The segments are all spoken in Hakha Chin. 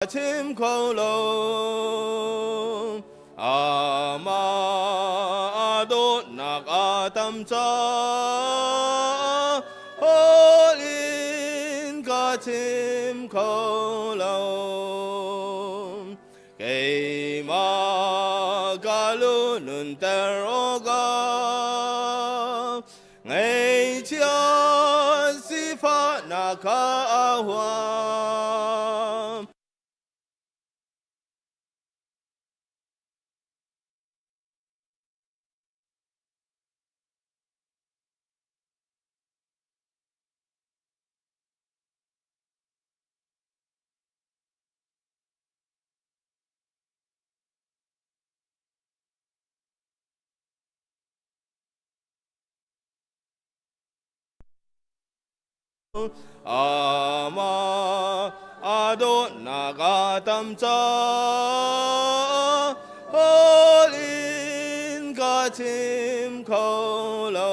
Chim kho lo. Amah a dawtnak a tam caah holh in ka chim kho lo. Keimah ka lu nunter awkah Ngaihchia sifahnak kha a huam. Amah a dawtnak a tam caah holh in ka chim kho lo.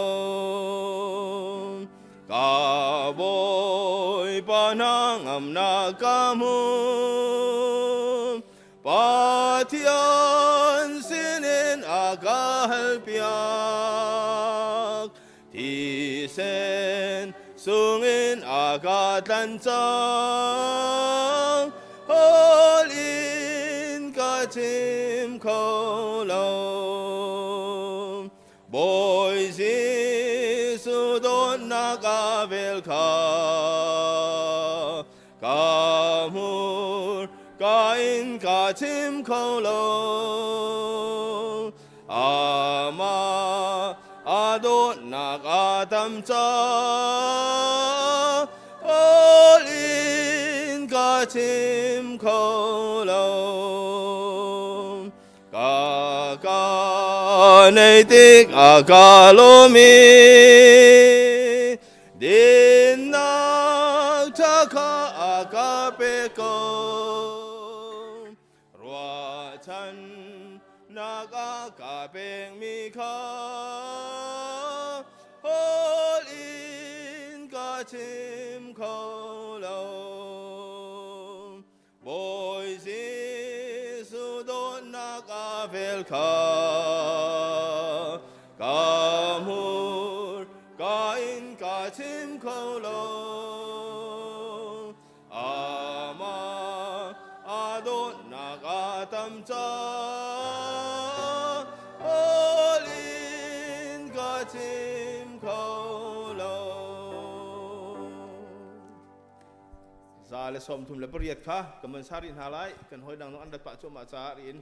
Ka Bawipa hna ngamnak ka hmu. Pathian sinin a ka halpiak. Thisen sungin a ka tlan cang. Hol in ka chim kho lo. Bawi Jesuh dawtnak a vel kha Ka hmur ka in ka chim kho lo. Amah a dawtnak a tam caah all in ka chim kho lo. Ka ka nei tik a ka lomi Dinnak ṭha kha a ka pe ko. Ruahchannak a ka pekmi kha holh in ka chim kho lo. Bawi Jesuh dawtnak a vel kha ka hmur ka in ka chim kho lo. Amah a dawtnak a tam caah all in ka chim kho lo. 138 kha kan van sa rih hna lai. Kan hawi dang an rat pah cuahmah caah riin.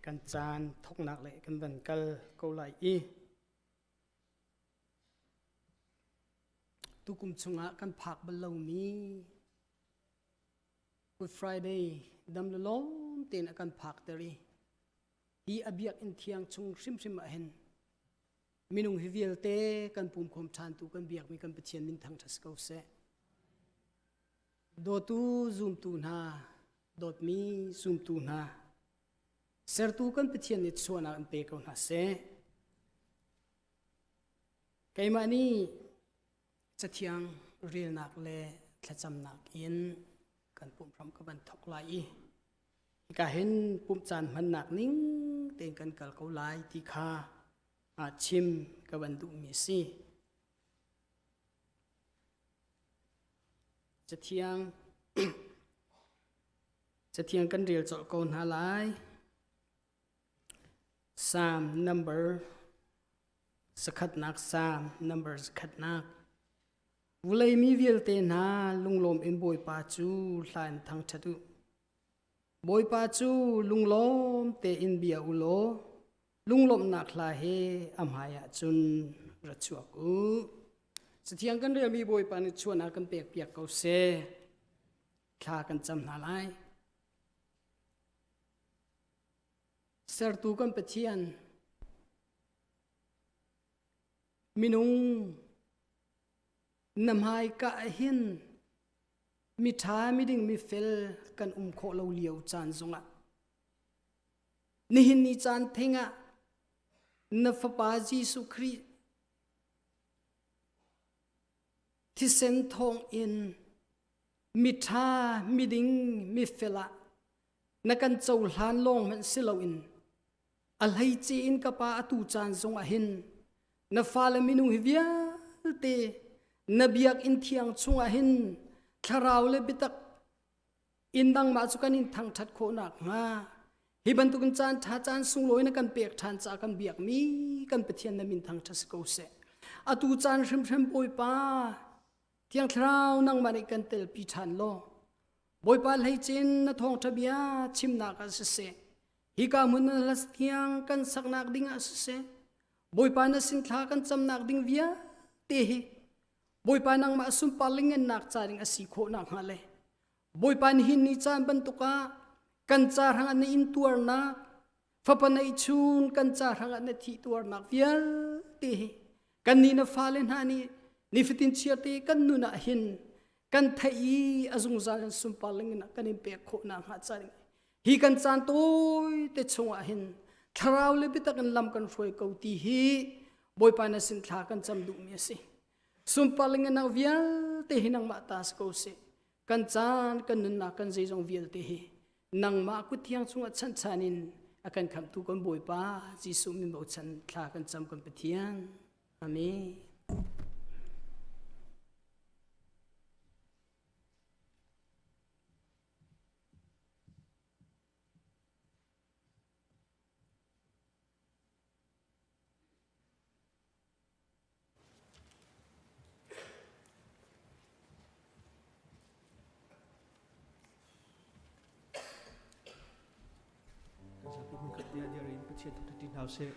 Kan caan thoknak le kan van kal ko lai i tukum chungah kan phak bal lomi Good Friday dam le lawm tein a kan phak ter i hi a biakinn thiang chung hrimhrim ah hin minung hi vialte kan pumkhawm ṭhan tu kan biakmi kan Pathian min thangṭhat si ko seh. Dawtu zumtu hna, dawtmi zumtu hna, sertu kan Pathian nih chuahnak in pe ko hna seh. Keimah nih Cathiang relnak le thlacamnak in kan pumhram ka van thawk lai i hika hin pumh caan hmannak ning tein kan kal ko lai ti kha chim ka van duhmi a si. Cathiang Cathiang kan rel colh ko hna lai. Psalm number Zakhatnak Salm number zakhatnak. Vulei mi vialte hna lunglawm in Bawipa cu hla in thangṭhat u. Bawipa cu lunglawm tein bia u law lunglawmhnak hla he a hmaiah cun ra chuak u. Cathiang kan relmi Bawipa nih chuahnak kan pekpiak ko seh. Thla kan cam hna lai. Sertu kan Pathian, minung na hmaika ah hin miṭha miding mifel kan um khawh lo lio caan zongah nihin ni caan theng ah na fapa Jesuh Khrih thisen thawng in miṭha miding mifel ah na kan cohlan lawng hmanh si loin a hleice in ka pa atu caan zongah hin na fale minung hi vialte na biakinn thiang chungah hin thlarau le biatak in nangmah cu kan in thangṭhat khawh nakhnga hi bantukin caan ṭha caan sunglawi na kan pek ṭhan caah kan biakmi kan Pathian na min thangṭhat si ko seh. Atu caan hrimhrim Bawipa Thiang Thlarau nangmah nih kan telpi ṭhan law Bawipa hleicin na thawngṭha bia chimnak ah siseh, hika hmun na hlas thiang kan saknak ding ah siseh, Bawipa na sin thla kan camnak ding vialte hi Bawipa nangmah sunpar lingennak ca ding a si khawh nakhnga le Bawipa nihin ni caan bantuk ah kan ca hrangah na in tuarnak fapa neihchun kan ca hrangah na thih tuarnak vialte hi kannih na fale hna nih nifatin chiarte kan nun ah hin kan theih i a zungzal in sunpar lingin kan in pek khawh nakhnga ca ding hi kan caan tawi te chungah hin thlarau le biatak in lam kan hruai ko ti hi Bawipa na sin thla kan cam duhmi a si sunpar lingin vialte hi nangmah ta si ko seh kan caan kan nunnak kan zeizong vialte hi nangmah kut thiang chungah chanchan in a kan khamhtu kan Bawipa Jesuh min bochan thla kan cam kan Pathian. Amen. Kan zapi hmunkhat te ah dir in Pathian thangṭhat ṭi hna usih.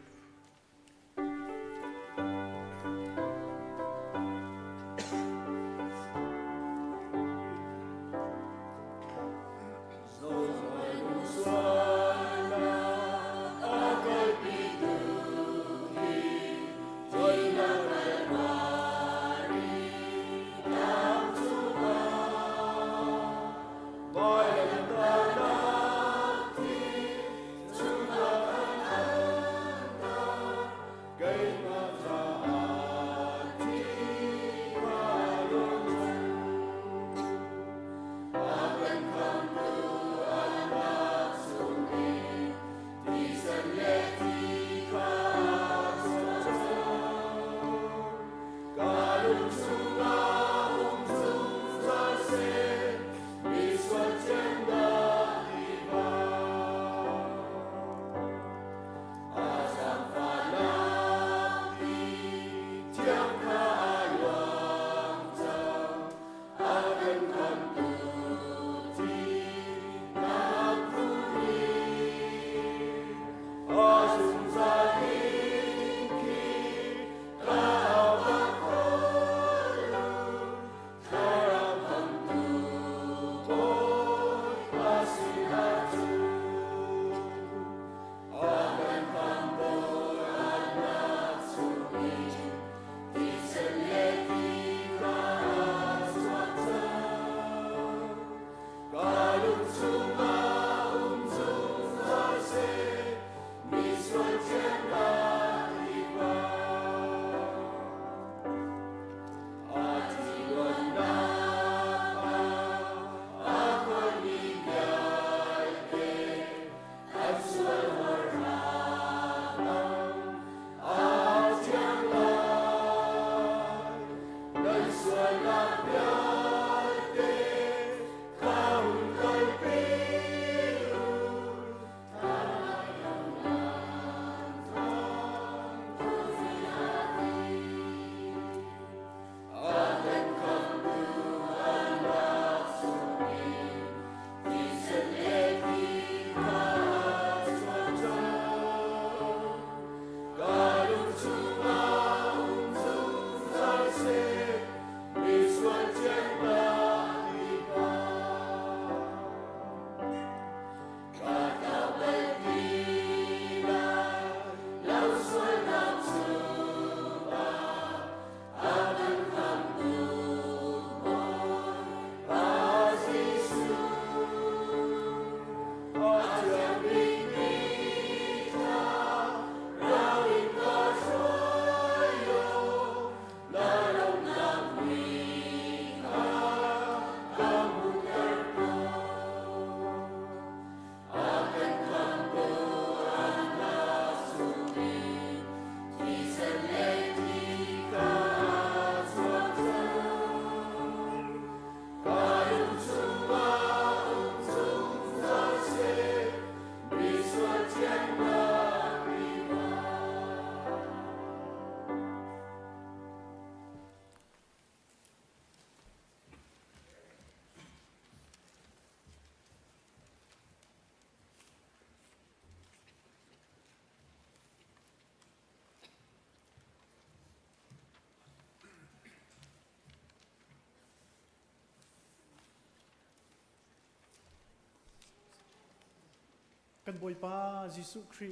Kan Bawipa Jesuh Khrih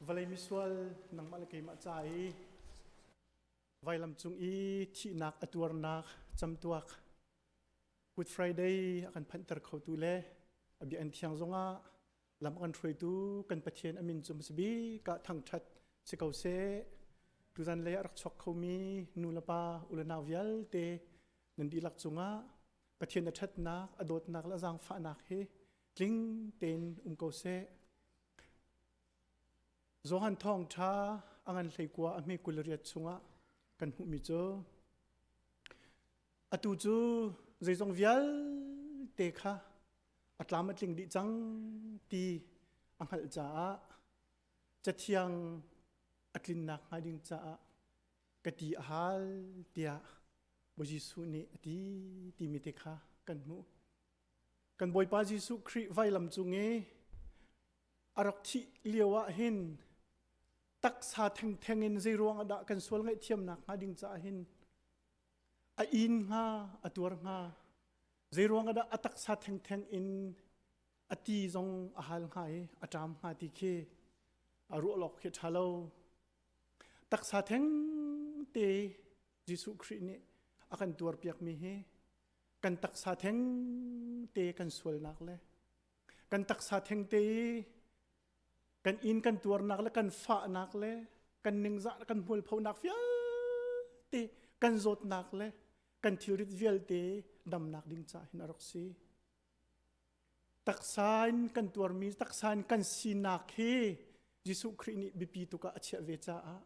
vawlei misual nangmah le keimah ca i vailam cung i thihnak a tuarnak camtuak Good Friday a kan phanhter khotu le a biakinn thiang zongah lam a kan hruaitu kan Pathian a min cu hmasa bik ah thangṭhat si ko seh. Tuzan lei ah rak chuak khomi nu le pa u le nau vialte nan dihlak cungah Pathian a ṭhatnak, a dawtnak le a zaangfahnak hi tling tein um ko seh. Johan thawngṭha a ngan hleikua a hme 28 chungah kan hmuhmi cu atu cu zeizong vialte kha a tlam a tling dih cang ti a hngalh caah cathiang a tlinnak hnga ding caah ka ti a hal tiah Bawi Jesuh nih a ti timi te kha kan hmuh. Kan Bawipa Jesuh Khrih vailam cung i a rak thih lio ah hin taksa thengtheng in zeiruang ah dah kan sual ngaihthiamnak hnga ding caah hin a in hnga a tuar hnga zeiruang ah dah a taksa thengtheng in a ti zong a hal hnga i a ṭam hnga ti khi a ruah lawk khi ṭha lo taksa theng te Jesuh Khrih nih a kan tuarpiakmi hi kan taksa theng te kan sualnak le kan taksa theng te i kan inn kan tuarnak le kan fahnak le kan ningzah kan hmualphonak vialte kan zawtnak le kan thilrit vialte damnak ding caah hin a rak si. Taksa in kan tuarmi taksa in kan sinak hi Jesuh Khrih nih biapi tuk ah a chiah ve caah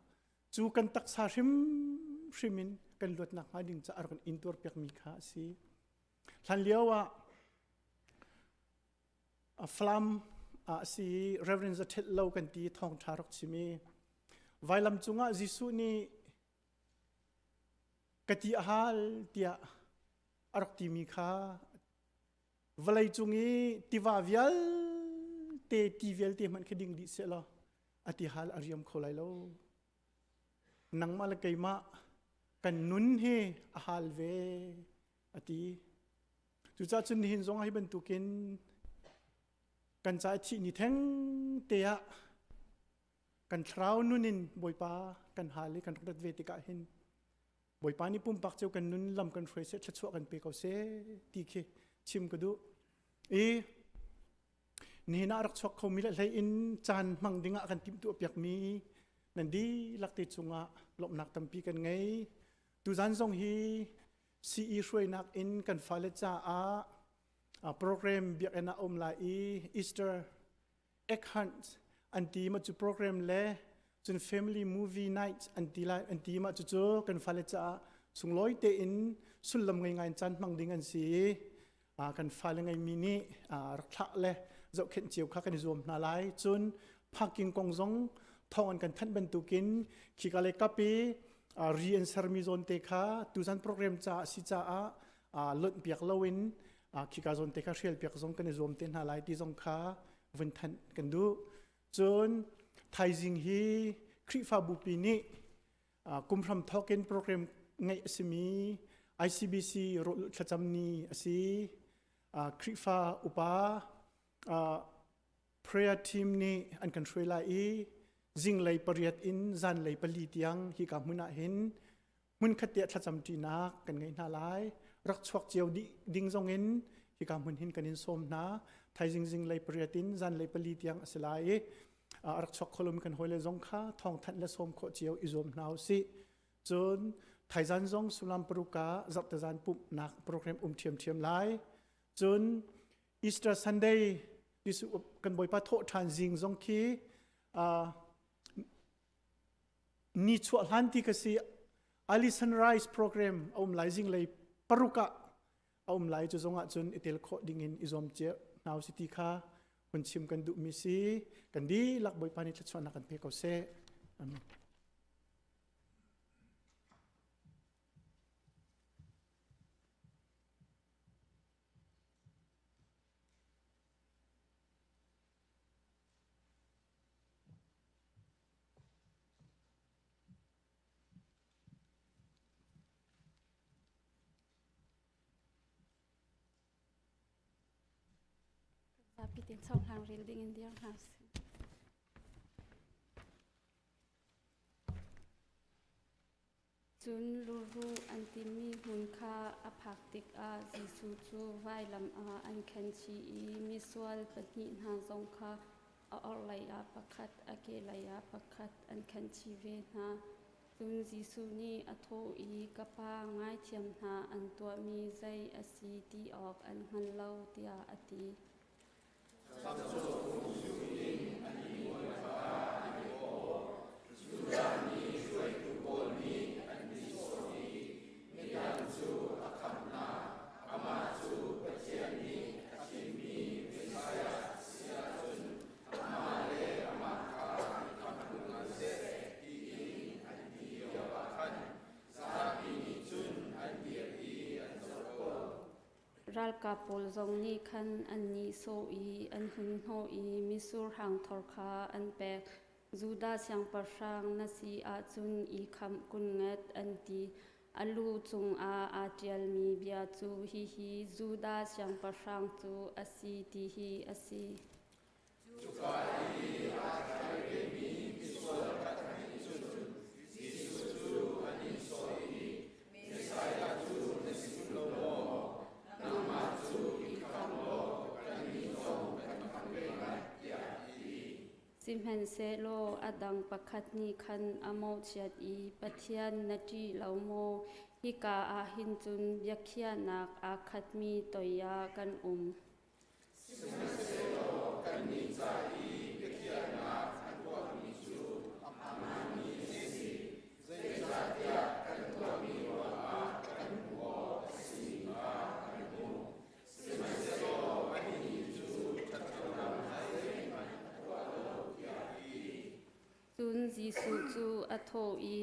cu kan taksa hrimhrim in kan luatnak hnga ding caah a rak kan intuar piakmi kha a si. Hlan lio ah Falam ah a si i Reverend Zathet Lo kan ti thawngṭha rak chim i vailam cungah Jesuh nih ka ti a hal tiah a rak timi kha vawlei cung i tiva vialte ti vialte hmanh khi ding dih sehlaw a ti hal a riam kho lai lo. Nangmah le keimah kan nun hi a hal ve a ti. Cucaah cun nihin zong hi bantukin kan ca i thih ni theng te ah kan thlarau nun in Bawipa kan hal i kan rak rat ve tikah hin Bawipa nih pumpak cio kan nun lam kan hruai seh thluachuah kan pe ko seh ti khi chim ka duh. I nihin ah rak chuak khomi le hlei in caan hmang dingah kan timhtuah piakmi nan dihlak te cungah lawmhnak tampi kan ngei. Tuzan zong hi CE hruainak in kan fale caah program biakinn ah um lai i Easter egg hunt an ti ma cu program le cun family movie night an ti lai an ti ma cucu kan fale caah sunglawi tein sullam ngei ngai caan hmang ding an si i kan fale ngeimi nih rak thlah le zohkhenh cio kha kan i zuam hna lai cun parking kong zong thawng an kan thanh bantukin khika le kap i ri an sermi zawn te kha tuzan program caah si caah lonh piak loin khika zawn te kha hrial piak zong kan i zuam te hna lai ti zong kha vun thanh kan duh cun thaizing hi Khrihfabu pi nih kum hram thawk in program ngeih a simi ICBC rawlulh thlacam ni a si Khrihfa upa prayer team nih an kan hruai lai i zinglei pariat in zanlei pali tiang hika hmun ah hin hmunkhat tiah thlacam ṭinak kan ngei hna lai rak chuak cio dih ding zong in hika hmun hin kan in sawm hna thaizing zinglei pariat in zanlei pali tiang a si lai i a rak chuak kholomi kan hawile zong kha thawngthanh le sawm khawh cio i zuam hna usih cun thaizan zong sulam paruk ah zarhtezan pumhnak program um ṭhiamṭhiam lai cun Easter Sunday Jesuh kan Bawipa thawh ṭhan zing zong khi ni chuah hlan ti ka si early sunrise program a um lai zinglei paruk ah a um lai cu zong ah cun i tel khawh ding in i zuam cio hna usih ti kha hun chim kan duhmi si kan dihlak Bawipa nih thluachuahnak kan pe ko seh. Amen. Zapi. Zapi tein cohlang rel ding in dir hna usih. Cun luruh an timi hmun kha a phak tikah Jesuh cu vailam ah an khenchih i misual pahnih hna zong kha a orhlei ah pakhat, a kehlei ah pakhat an khenchih ve hna. Cun Jesuh nih a thawh i, Ka Pa, ngaithiam hna, an tuahmi zei a si ti awk an hngal lo, tiah a ti. Ralkap pawl zong nih khan an nihsawh i an hun hnawh i mitsur hangthor kha an pek. Judah siangpahrang na si ahcun i khamh kun ngat, an ti. A lu cungah aa ṭialmi bia cu hihi Judah siangpahrang cu a si ti hi a si. Cuka i aa thlai vemi misual pakhat nih cun Jesuh cu a nihsawh i, Messiah cu na si kun lo maw? Nangmah cu i khamh law kannih zong kan khamh ve ngat, tiah a ti. Sihmanhsehlaw a dang pakhat nih khan a mawhchiat i, Pathian na ṭih lo maw? Hika ah hin cun biakhiahnak aa khatmi toi ah kan um. Sihmanhsehlaw kannih ca i biakhiahnak an tuahmi cu a hmaanmi a si, zeicahtiah kan tuahmi ruangah kan hmuh awk a si kha kan hmuh. Sihmanhsehlaw anih cu ṭhatlonak zeihmanh a tuah lo, tiah a ti. Cun Jesuh cu a thawh i,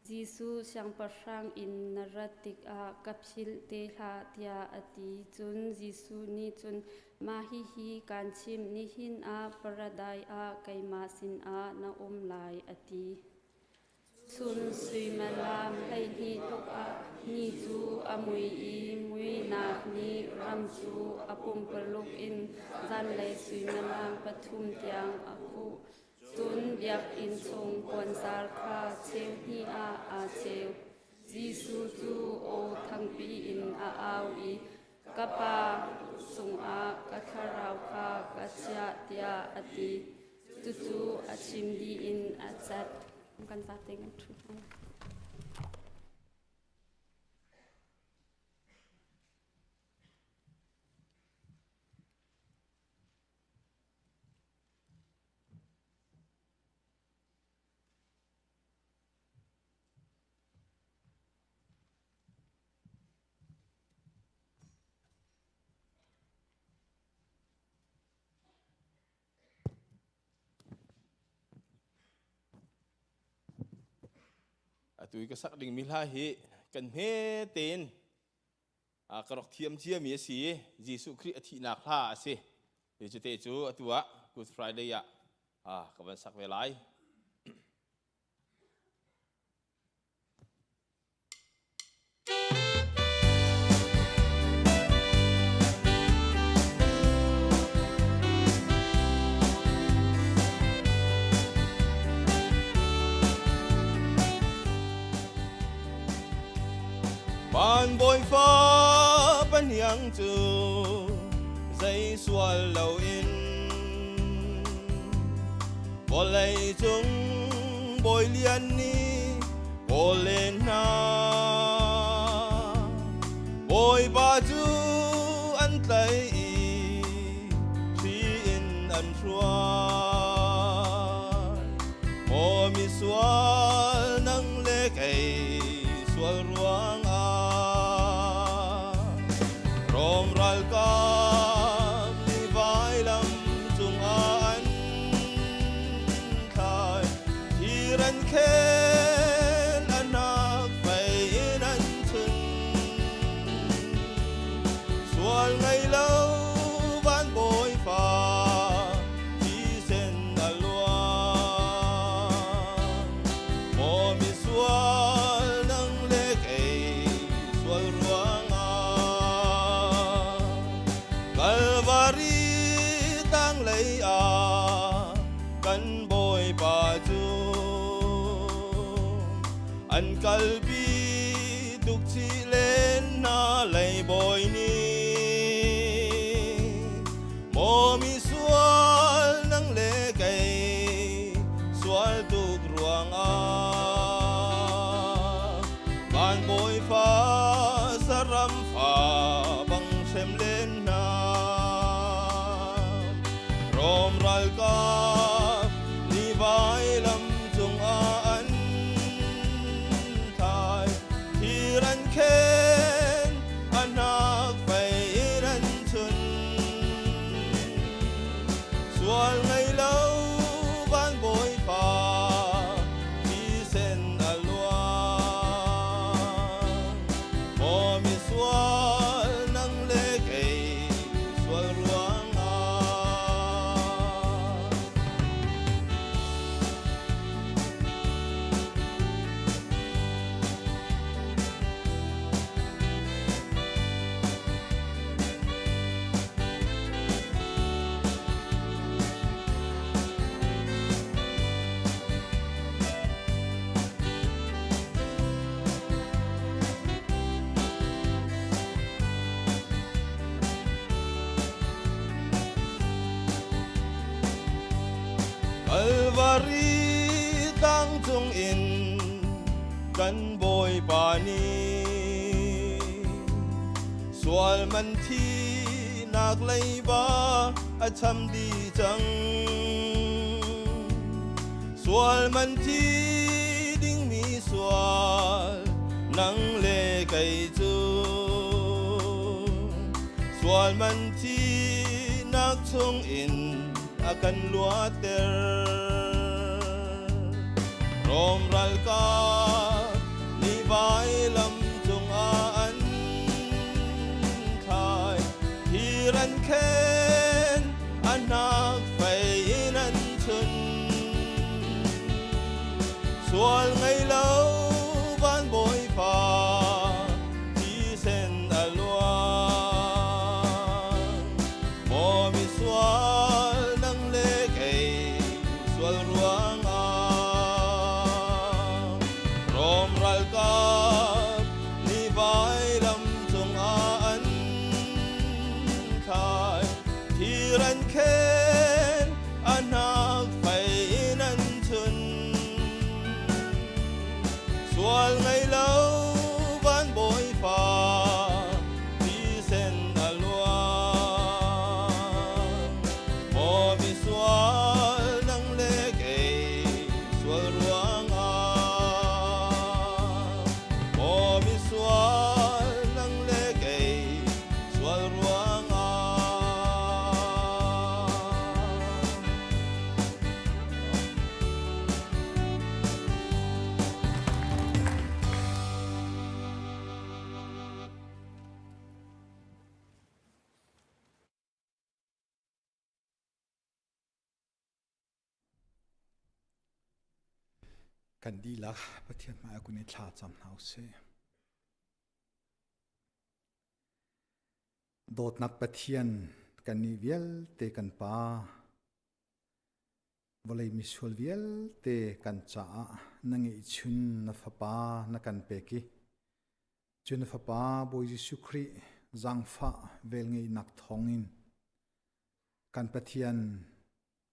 Jesuh siangpahrang in na rat tikah ka philh te hlah tiah a ti. Cun Jesuh nih cun mah hihi kaan chimh, nihin ah Paradise ah keimah sinah na um lai a ti. Chun suimilam 12 tluk ah ni cu a mui i muihnak nih ram cu a pumpaluk in zanlei suimilam 3 tiang a khuh. Cun biakinn chung puanzar kha cheu hnih ah aa cheu. Jesuh cu aw thangpi in a au i, Ka Pa cungah ka thlarau kha ka chiah, tiah a ti. Cucu a chim dih in a cat. Kan zate kan ṭhu hna. Atu i ka sak dingmi hla hi kan hme tein ka rak thiam ciami a si i Jesuh Khrih a thihnak hla a si. Cute cu atu ah Good Friday ah ka van sak ve lai. Van bawifa paniang cu zei sual loin vawlei cung bawi lian nih kawl len hna. Bawipa cu an tlaih i hri in an hruai. Maw misual nang le kei sual ruangah Rom ralkap nih vailam cungah an thlai. Thir an khel a hnak fei in an chun. Sual ngei lo van bawipa thisen a luang. Maw misual nang le kei kalpi tuk chih len hna lei bawi nih. Maw mi sual nang le kei sual tuk ruangah van bawi fa saram fa bang hrem len hna. Rom ralkap nih vailam cungah an thlai, thir an khen, a hnak fei in an chun. Sual ngei lo van bawipa thisen a luang. Maw misual nang le kei sual ruangah. Kalvari tlang cung in kan Bawipa nih sual man thinak leiba a cham dih cang. Sual man thi dingmi sual nang le kei cu sual man thinak chung in a kan luatter. Rom ralkap nih vailam cungah an thlai, thir an khen, a hnak fei in an chun. Sual ngei lo van bawipa thisen a luang. Maw misual nang le kei sual ruangah Rom ralkap nih vailam cungah an thlai, thir an khen, a hnak fei in an chun. Sual ngei lo van bawipa thisen a luang. Maw misual nang le kei sual ruangah Maw misual nang le kei sual ruangah. Kan dihlak Pathian hmai ah kun i thla cam hna usih. Dawtnak Pathian kan nih vialte kan Pa, vawlei misual vialte kan caah na ngeihchun na Fapa na kan pek i cu na Fapa Bawi Jesuh Khrih zaangfah velngeihnak thawngin kan Pathian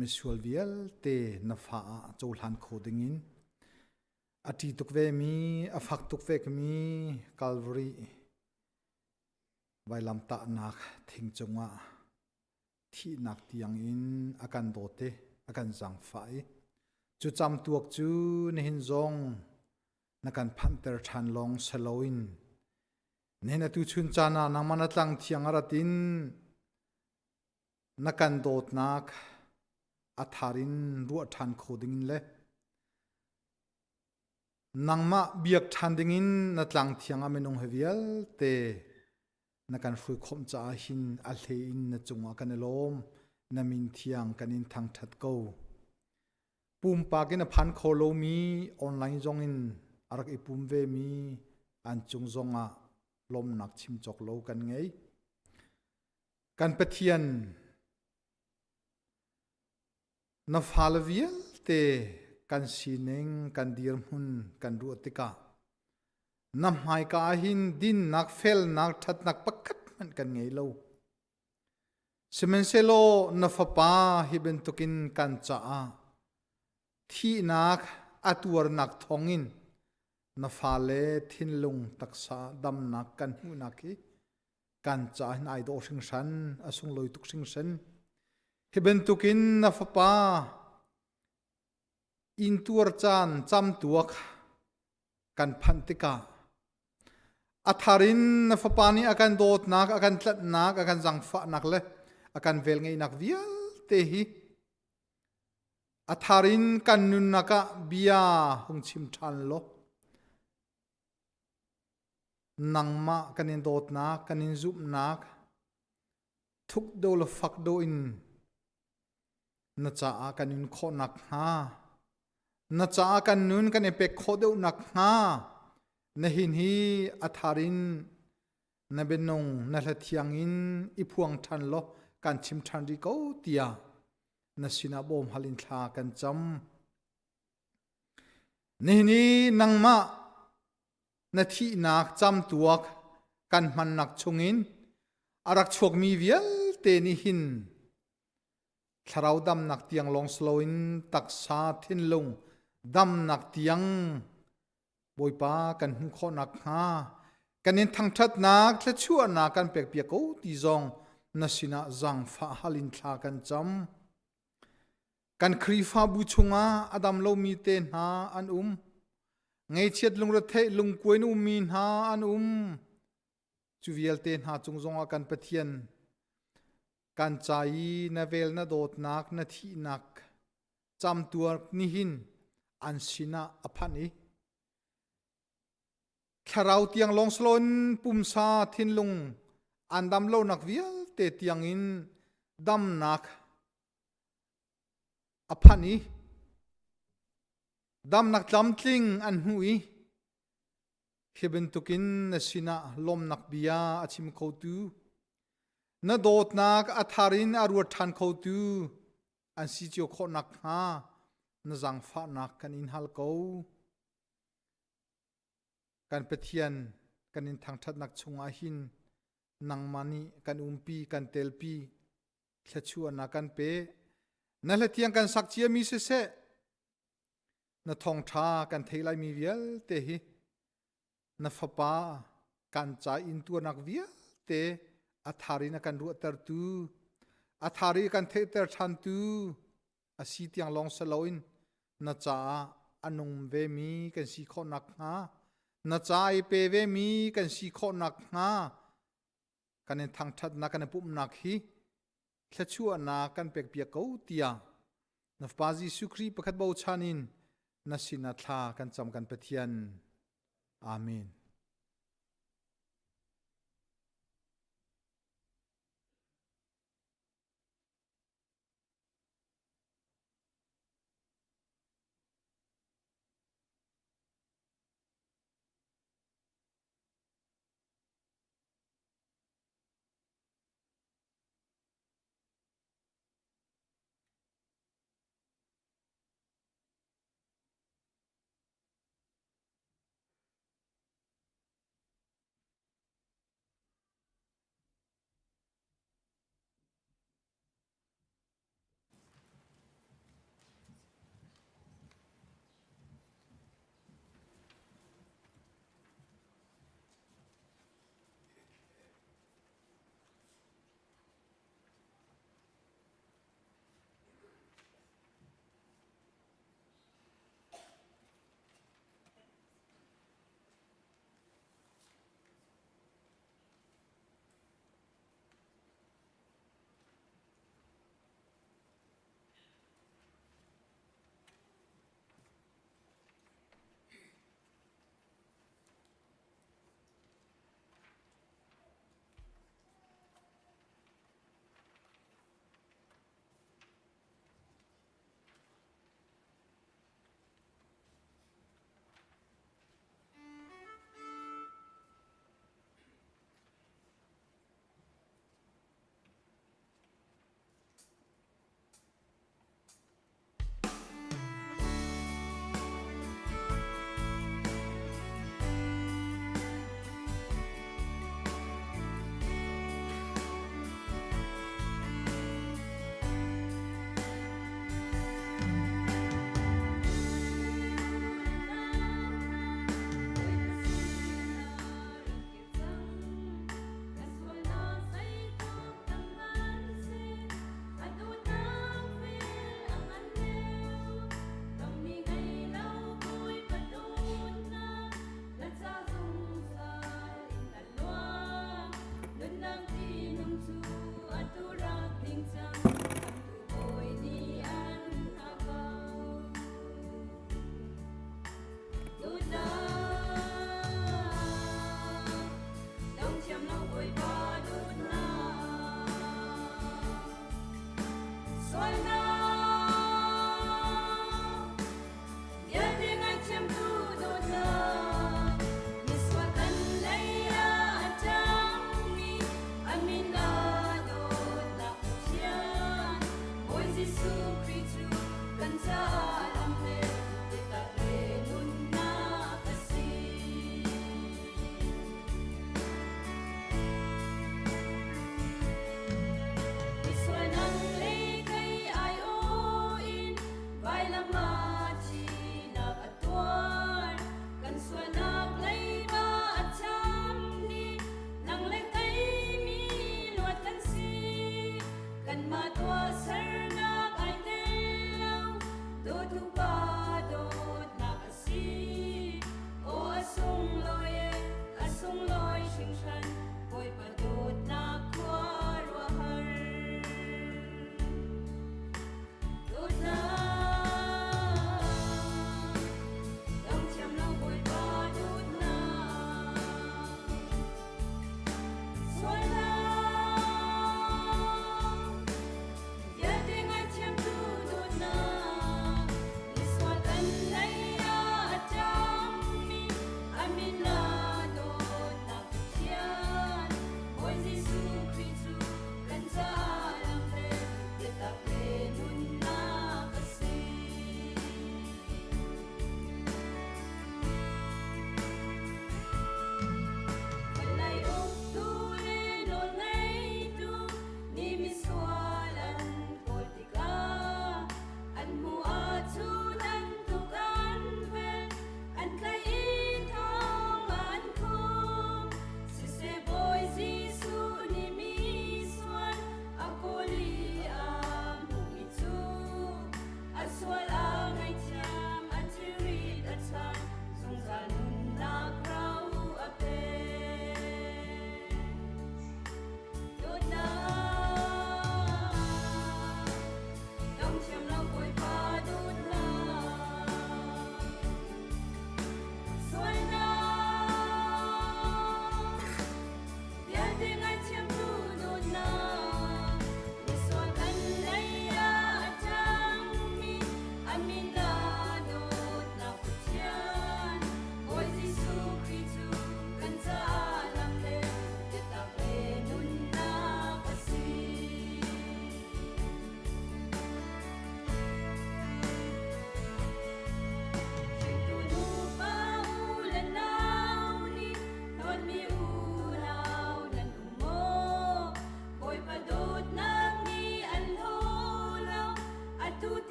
misual vialte na fa ah cohlan kho dingin a ṭi tuk vemi a fak tuk vekmi Calvary vailamtahnak thing cungah thihnak tiangin a kan dawt i a kan zaangfah i cu camtuak cu nihin zong na kan phanhter ṭhan lawng si loin nihin atu chun caan ah nangmah na tlang thiang a rat in na kan dawtnak a thar in ruah ṭhan kho dingin le nangmah biak ṭhan dingin na tlang thiang ah minung he vialte na kan hruai khawmh caah hin a hlei in na cungah kan i lawm na min thiang kan in thangṭhat ko pumpak in a phan kho lomi online zong in a rak i pum ve mi an cung zongah lawmnak chim cawk lo kan ngei Kan Pathian, na fale vialte kan sining, kan dirhmun kan ruah tikah. Na hmaika ah hin dinnak, felnak, ṭhatnak pakhat hmanh kan ngei lo. Sihmanhsehlaw na fapa hi bantukin kan caah thihnak a tuarnak thawngin na fale thinlung taksa damnak kan hmuhnak hi kan caah hin ai dawh hringhran, a sunglawi tuk hringhran. Hi bantukin na fapa intuar caan camtuak kan phanh tikah a thar in na fapa nih a kan dawtnak, a kan tlanhnak, a kan zangfahnak le a kan velngeihnak vialte hi a thar in kan nunnak ah bia hung chim ṭhan law nangmah kan in dawtnak, kan in zumhnak thuk do le fak do in na caah kan nun khawh nakhnga na caah kan nun kan i pek khawh deuh nakhnga na hin hi a thar in na bianung na hlathiang in i phuang ṭhan law kan chim ṭhan rih ko tiah na sinah bawm hal in thla kan cam. Nihin i nangmah na thihnak camtuak kan hmannak chungin a rak chuakmi vialte nih hin thlarau damnak tiang lawng si loin taksa thinlung damnak tiang Bawipa kan hmuh khawh nakhnga kan in thangṭhatnak thluachuahnak kan pekpiak ko ti zong na sinah zaangfah hal in thla kan cam. Kan Khrihfabu chungah a dam lomi te hna an um. Ngeichiat lungretheih lungkuai in ummi hna an um. Cu vialte hna cung zongah kan Pathian kan ca i na vel na dawtnak na thihnak camtuar nihin an sinah a phanh i thlarau tiang lawng saloin pumsa thinlung an dam lonak vialte tiangin damnak a phanh i damnak tlamtling an hmuh i hi bantukin na sinah lawmnak bia a chim khotu na dawtnak a thar in a ruat ṭhan khotu an si cio khawh nakhnga na zaangfahnak kan in hal ko. Kan Pathian kan in thangṭhatnak chungah hin nangmah nih kan umpi kan telpi thluachuahnak kan pe. Na hlathiang kan sak ciami siseh na thawngṭha kan thei laimi vialte hi na fapa kan ca in tuarnak vialte a thar in a kan ruahtertu a thar i kan theihter ṭhantu a si tiang lawng si loin na caah a nung vemi kan si khawh nakhnga na ca i pe vemi kan si khawh nakhnga kan in thangṭhatnak kan i pumhnak hi thluachuahnak kan pekpiak ko tiah na Fapa Jesuh Khrih pakhat bochan in na sinah thla kan cam kan Pathian. Amen.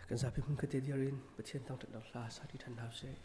Kan zapi hmun khat te dir in Pathian thangṭhatnak hla sa ti ṭhan hna usih.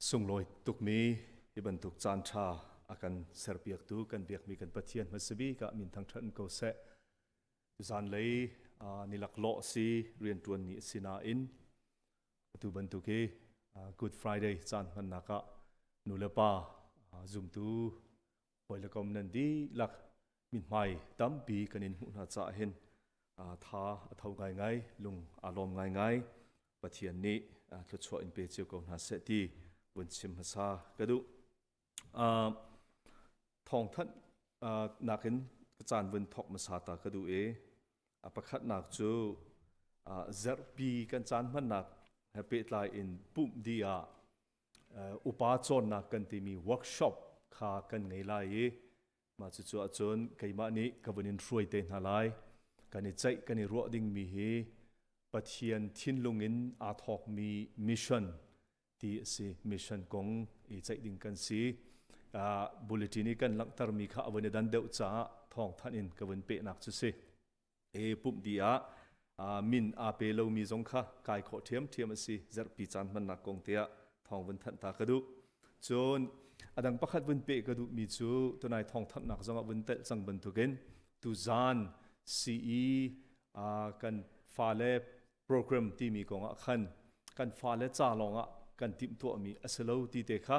Sunglawi tukmi hi bantuk caan ṭha a kan serpiaktu kan biakmi kan Pathian hmasa bik ah min thangṭhat in ko seh. Zanlei ni laklawh si rianṭuan ni a si nain atu bantuk hi Good Friday caan hmannak ah nu le pa zumtu hawi le kom nan dihlak. Mithmai tampi kan in hmuh hna caah hin tha a tho ngaingai, lung aa lawm ngaingai. Pathian nih thluachuah in pe cio ko hna seh ti vun chim hmasa ka duh. Thawngthanh nakin caan vun thawk hmasa ta ka duh i a pakhatnak cu zarhpi kan caan hmannak he pehtlai in pumh dih ah upa cawnnak kan timi workshop kha kan ngei lai i mah cucu ahcun keimah nih ka vun in hruai te hna lai. Kan i ceih kan i ruah dingmi hi Pathian thinlung in aa thawkmi mission ti a si. Mission kong i ceih ding kan si. Bulletin i kan langhtermi kha a vun i dan deuh caah thawngthanh in ka vun pehnak cu si. E pumh dih ah min aa pe lomi zong kha kai khawh ṭhiamṭhiam a si. Zarhpi caan hmannak kong tiah thawng vun thanh ta ka duh. Cun a dang pakhat vun peh ka duhmi cu tunai thawngthanhnak zong ah vun telh cang bantukin tuzaan CE kan fale program timi kong ah khan kan fale ca lawng ah kan timhtuahmi a si lo ti te kha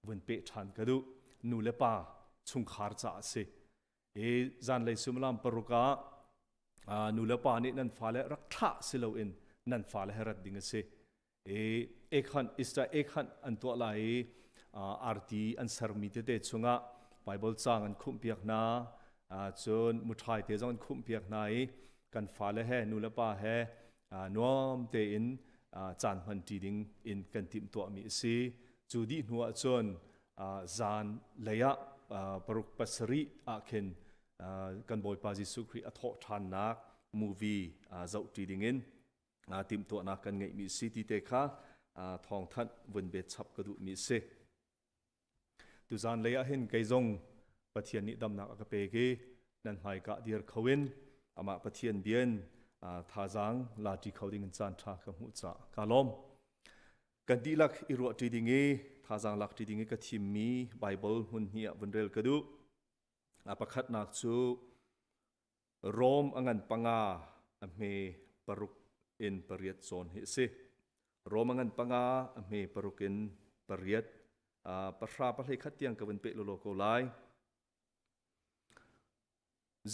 vun peh ṭhan ka duh. Nu le pa chungkhar ca a si. Hi zanlei suimilam paruk ah nu le pa nih nan fale rak thlah si loin nan fale he rat ding a si. I ekhan Easter ekhan an tuah lai i arti an sermi tete chungah Bible caang an khumhpiak hna. Cun muṭhai te zong an khumhpiak hna i kan fale he nu le pa he nuam tein caan hmanṭi ding in kan timhtuahmi a si. Cu dih hnu ah cun zan lei ah paruk pasarih ah khin kan Bawipa Jesuh Khrih a thawh ṭhannak movie zohṭi dingin timhtuahnak kan ngeihmi si ti te kha thawngthanh vun bet chap ka duhmi a si. Tuzan lei ah hin kei zong Pathian nih damnak a ka pek i nan hmaika dir kho in amah Pathian bian thazaang la ṭi kho ding in caan ṭha ka hmuh caah kaa lawm. Kan dihlak i ruahṭi ding i thazaang lakṭi ding i ka thimmi Baibal hmun hnih ah vun rel ka duh. A pakhatnak cu Rom a ngan panga a hme paruk in pariat cawn hi a si. Rom a ngan panga a hme paruk in pariat pahra pahlei khat tiang ka vun peh lawlaw ko lai.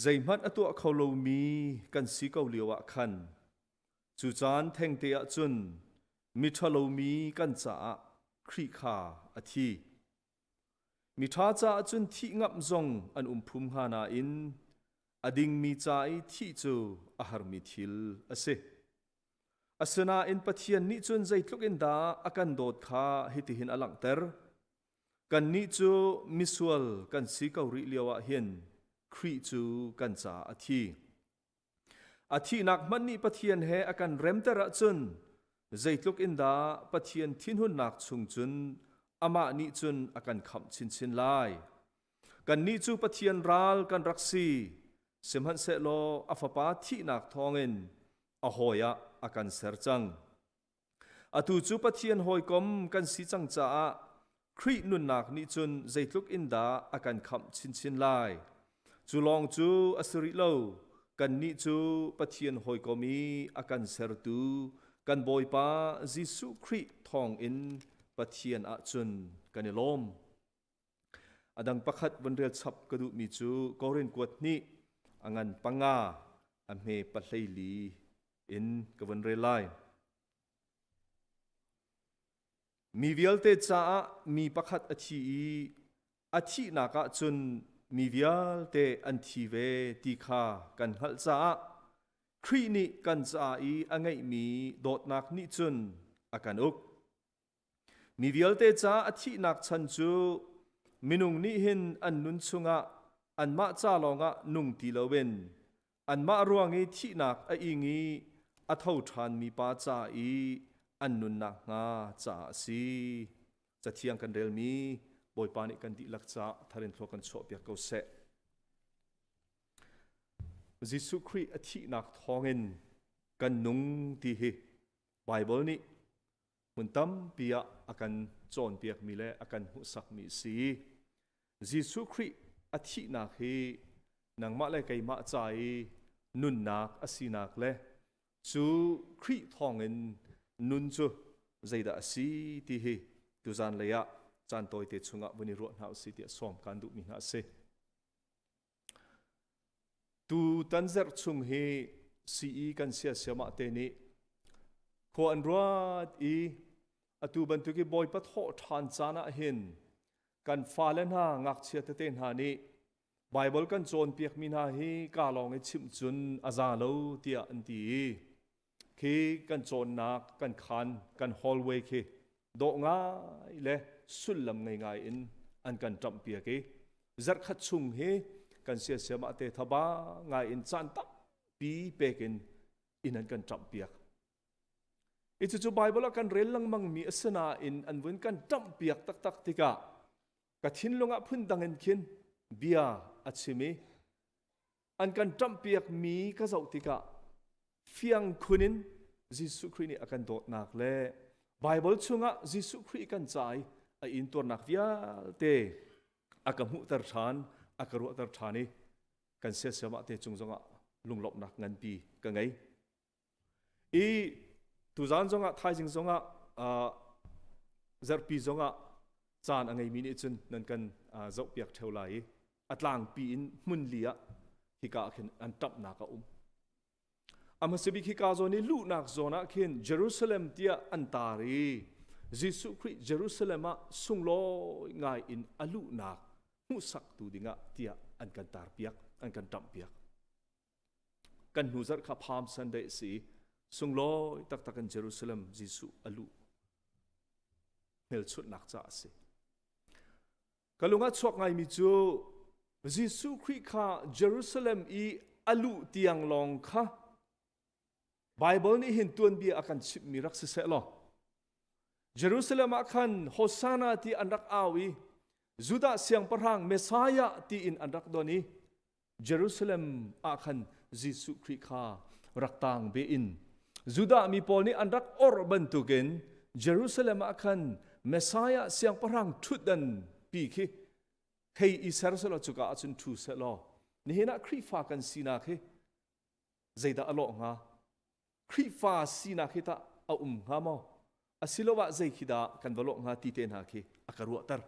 Zeihmanh a tuah kho lomi kan si ko lio ah khan cu caan thengte ah cun miṭhalomi kan caah Khrih kha a thi. Miṭha caah cun thih ngamh zong an um phum hnga nain a dingmi ca i thih cu a harmi thil a si. Asinain Pathian nih cun zeitluk in dah a kan dawt kha hitihin a langhter. Kannih cu misual kan si ko rih lioah hin Khrih cu kan caah a thi. A thihnak hmanh nih Pathian he a kan remter ahcun zeitluk in dah Pathian thinhunnak chung cun amah nih cun a kan khamh chinchin lai. Kannih cu Pathian ral kan rak si, sihmanhsehlaw a Fapa thihnak thawngin a hawi ah a kan ser cang. Atu cu Pathian hawikom kan si cang caah Khrih nunnak nih cun zeitluk in dah a kan khamh chinchin lai. Cu lawng cu a si rih lo, kannih cu Pathian hawikom i a kan sertu kan Bawipa Jesuh Khrih thawngin Pathian ah cun kan i lawm. A dang pakhat von rel chap ka duhmi cu Korin kuat hnih a ngan panga a hme pahleili in ka von rel lai. Mi vialte caah mi pakhat a thi i a thihnak ah cun mi vialte an thi ve ti kha kan hngalh caah Khrih nih kan ca i a ngeihmi dawtnak nih cun a kan uk. Mi vialte ca a thihnak chan cu minung nih hin an nun chungah anmah ca lawngah nung ti loin anmah ruang i thihnak a ing i a tho ṭhanmi pa ca i an nunnak hnga caah a si. Cathiang kan relmi Bawipa nih kan dihlak caah tharin thlua kan chuahpiak ko seh. Jesuh Khrih a thihnak thawngin kan nung ti hi Baibal nih hmun tampi ah a kan cawnpiakmi le a kan hmuhsakmi a si. Jesuh Khrih a thihnak hi nangmah le keimah ca i nunnak a sinak le cu Khrih thawngin nun cu zeidah a si ti hi tuzan lei ah caan tawite chungah vun i ruah hna usih tiah sawm kaan duhmi hna a si. Tu tan zarh chung hi CE kan siasiamah te nih khua an ruat i atu bantuk i Bawipa thawh ṭhan caan ah hin kan fale hna ngakchia tete hna nih Baibal kan cawnpiakmi hna hi ka lawng i chimh cun a za lo tiah an ti i khi kan cawnnak kan khaan kan hallway khi dawh ngai le sullam ngei ngai in an kan ṭamhpiak i zarhkhat chung hi kan siasiam ah te thaba ngai in caan tampi pek in inn an kan ṭamhpiak. I cucu Baibal ah kan rel lengmang mi a si nain an vun kan ṭamhpiak taktak tikah ka thinlung ah phundang in khin bia a chim i an kan ṭamhpiak mi ka zoh tikah fiang khun in Jesuh Khrih nih a kan dawtnak le Baibal chungah Jesuh Khrih kan ca i a intuarnak vialte a ka hmuhter ṭhan, a ka ruahter ṭhan i kan siasiam ah te cung zongah lunglawmhnak nganpi ka ngei. I tuzaan zongah thaizing zongah zarhpi zongah caan a ngeimi nih cun nan kan zohpiak ṭheo lai i a tlangpi in hmun li ah hika ah khin an ṭamhnak a um. A hmasabik hika zawn i luhnak zawn ah khin Jerusalem tiah an tar i Jesuh Khrih Jerusalem ah sunglawi ngai in a luhnak hmuhsaktu dingah tiah an kan tarpiak, an kan ṭamhpiak. Kan hnu zarh kha Palm Sunday a si i sunglawi taktak in Jerusalem Jesuh a luh hmelchunhnak caah a si. Ka lung ah chuak ngaimi cu Jesuh Khrih kha Jerusalem i a luh tiang lawng kha Baibal nih hin tuanbia a kan chimhmi rak si seh law Jerusalem ah khan Hosanna ti an rak au i Judah siangpahrang Messiah tiin an rak don i Jerusalem ah khan Jesuh Khrih kha rak tang ve in Judah mi pawl nih an rak orh bantukin Jerusalem ah khan Messiah siangpahrang ṭhutdan pi khi hei i ser selaw cuka ah cun ṭhu selaw nihin ah Khrihfa kan sinak hi zeidah a lawh hnga? Khrihfa sinak hi tah a um hnga maw? Asiloah zei khi dah kan va lawh hnga ti te hna khi a ka ruahter.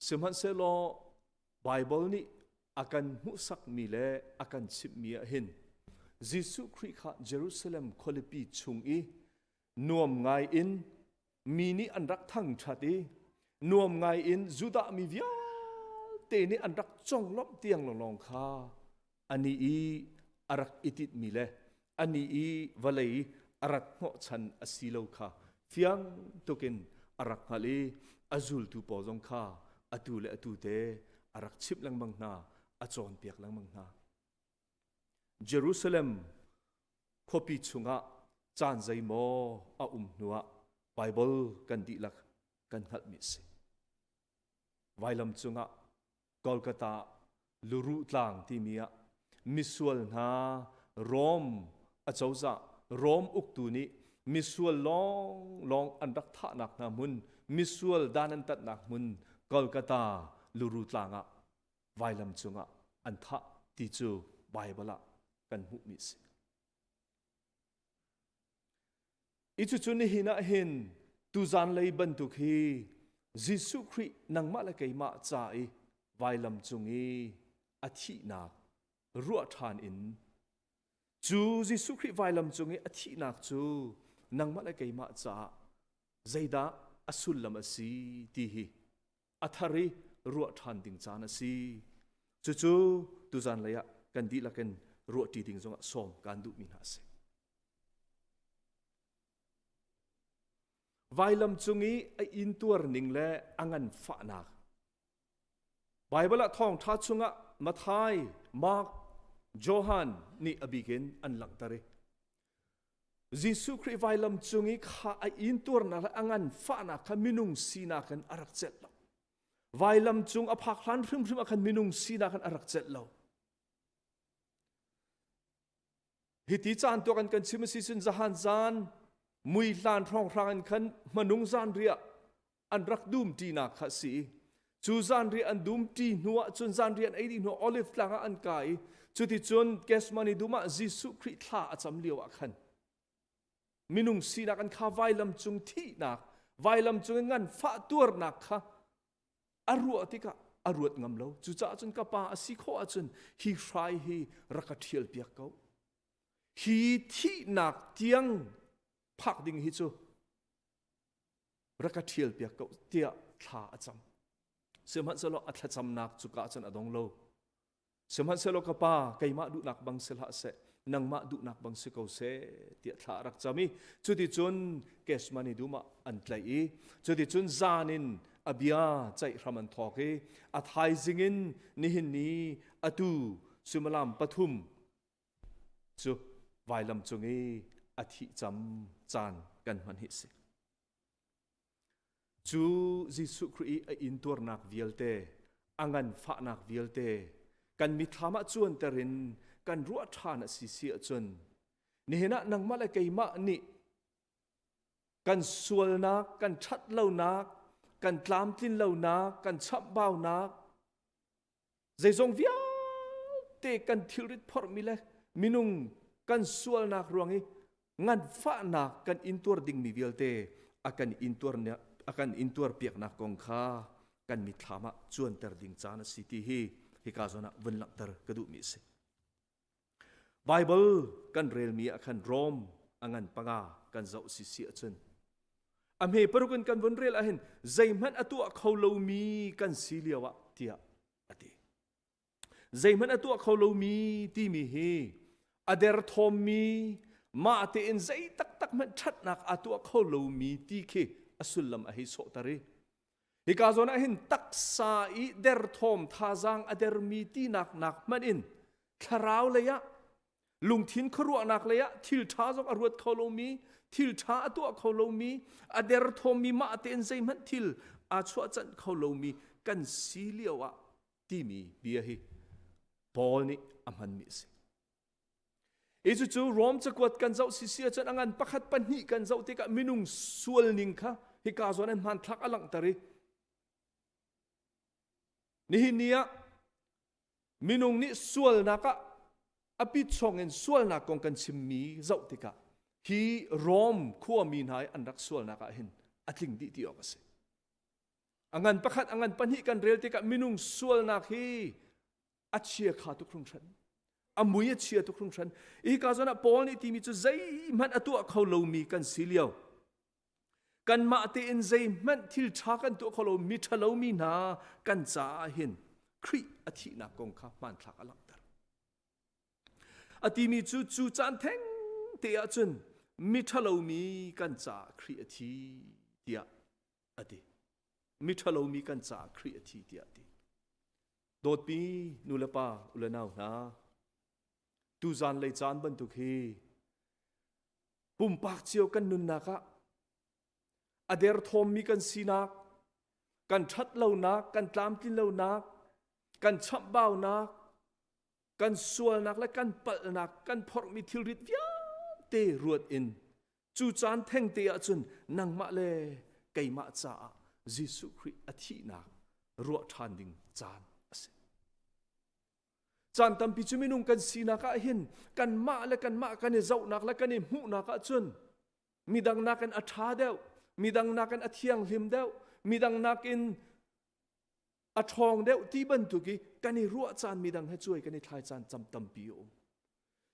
Sihmanhsehlaw Baibal nih a kan hmuhsakmi le a kan chimhmi ah hin Jesuh Khrih kha Jerusalem khualipi chung i nuam ngai in mi nih an rak thangṭhat i nuam ngai in Judah mi vialte nih an rak conglawmh tiang lawnglawng kha ani i a rak i tinhmi le ani i vawlei a rat hnawhchan a si lo kha fiang tukin a rak hngalh i a zultu pawl zong kha atu le atu te a rak chimh lengmang hna, a cawnpiak lengmang hna. Jerusalem khuapi chungah caan zeimaw a um hnuah Baibal kan dihlak kan hngalhmi a si. Vailam cungah Golgotha luruh tlang timi ah misual hna Rom acozah Rom uktu nih misual lawnglawng an rak thahnak hna hmun misual dan an tatnak hmun Golgotha luru tlang ah vailam cungah an thah ti cu Baibal ah kan hmuhmi a si. I cucu nihin ah hin tuzan lei bantuk hi Jesuh Khrih nangmah le keimah ca i vailam cung i a thihnak ruah ṭhan in cu Jesuh Khrih vailam cung i a thihnak cu nangmah le keimah caah zeidah a sullam a si ti hi a thar i ruah ṭhan ding caan a si. Cucu tuzan lei ah kan dihlak in ruahṭi ding zongah sawm kaan duhmi hna a si. Vailam cung i a intuar ning le a nganfahnak. Baibal ah thawngṭha chungah Matthai, Mark, Johan nih a bik in an langhter i Jesuh Khrih vailam cung i kha a intuarnak le a nganfahnak kha minung sinak in a rak celh lo. Vailam cung a phak hlan hrimhrim ah khan minung sinak in a rak celh lo. Hiti caan tuak an kan chim a si cun zahan zan mui hlan hrawnghrang in khan hmanung zan riah an rak dum ṭinak kha a si i cu zanriah an dum ṭi hnuah cun zanriah an ei dih hnuah Olive tlang ah an kai i cuticun Gethsemane dum ah Jesuh Khrih thla a cam lio ah khan minung sinak an kha vailam cung thihnak vailam cung in nganfah tuarnak kha a ruah tikah. a ruat ngam lo. Cucaah cun ka pa a si khawh ahcun hi hrai hi rak ka ṭhial piak ko. Hi thihnak tiang phak ding hi cu rak ka ṭhial piak ko tiah thla a cam. Sihmanhsehlaw a thlacamnak cu ka cun a dong lo. Sihmanhsehlaw ka pa keimah duhnak bang si hlah seh, nangmah duhnak bang si ko seh tiah thla a rak cam i cuticun Gethsemane dum ah an tlaih i cuticun zan in a bia ceih hram an thawk i a thaizing in nihin ni atu suimilam pathum cu vailam cung i a thih cam caan kan hman hi si. Cu Jesuh Khrih i a intuarnak vialte, a nganfahnak vialte kan mithlam ah cuanter in kan ruah ṭhan a si si ahcun nihin ah nangmah le keimah nih kan sualnak, kan ṭhatlonak, kan tlamtlinlonak, kan chamhbaunak, zeizong vialte kan thilrit phorhmi le minung kan sualnak ruang i nganfahnak kan intuar dingmi vialte a kan intuar a kan intuar piaknak kong kha kan mitthlam ah cuanter ding caan a si ti hi hika zawn ah vun langhter ka duhmi a si. Bible kan relmi ah khan Rom a ngan panga kan zoh si si ahcun a hme paruk in kan vun rel ahhin zeihmanh a tuah kho lomi kan si lio ah tiah a ti. Zeihmanh a tuah kho lomi timi hi a derthawmmi mah tein zei taktak hmanh ṭhatnak aa tuah kho lomi ti khi a sullam a hei sawhter i hika zawn ah hin taksa i derthawm thazaang a dermi tinak nak hmanh in thlarau lei ah lungthin khuaruahnak lei ah thil ṭha zong a ruat kho lomi thil ṭha a tuah kho lomi a derthawmmi mah tein zeihmanh thil aa chuahcanh kho lomi kan si lio ah timi bia hi Paul nih a hmanmi a si. Hi cucu Rom cakuat kan zoh sisi ahcun a ngan pakhat pahnih kan zoh tikah minung sual ning kha hika zawn an hmanthlak a langhter i nihin ni ah minung nih sualnak ah a pitchong in sualnak kong kan chimmi zoh tikah hi Rom khuami hna i an rak sualnak ah hin a tling dih ti awk a si. A ngan pakhat a ngan pahnih kan rel tikah minung sualnak hi a chia kha tuk hringhran. A mui a chia tuk hringhran. Hi ka zawn ah Paul nih timi cu zeihmanh a tuah kho lomi kan si lio. Kanmah tein zeihmanh thil ṭha kan tuah kho lo mi ṭhalomi hna kan caah hin Khrih a thihnak kong kha hmanthlak a langhter. A timi cu cu caan theng te ah cun mi ṭhalomi kan caah Khrih a thi tiah a ti. Mi ṭhalomi kan caah Khrih a thi tiah a ti. Dawtmi nu le pa u le nau hna, tuzan lei caan bantuk hi pumpak cio kan nunnak ah a derthawmmi kan sinak, kan ṭhatlonak, kan tlamtlinlonak, kan chamhbaunak, kan sualnak le kan palhnak, kan phorhmi thilrit vialte ruat in cu caan thengte ahcun nangmah le keimah caah Jesuh Khrih a thihnak ruah ṭhan ding caan a si. Caan tampi cu minung kan sinak ah hin kanmah le kanmah kan i zohnak le kan i hmuhnak ahcun midang nakin a ṭha deuh, midang nakin a thianghlim deuh, midang nakin a ṭhawng deuh ti bantuk i kan i ruah caan midang he cuai kan i thlai caan cam tampi a um.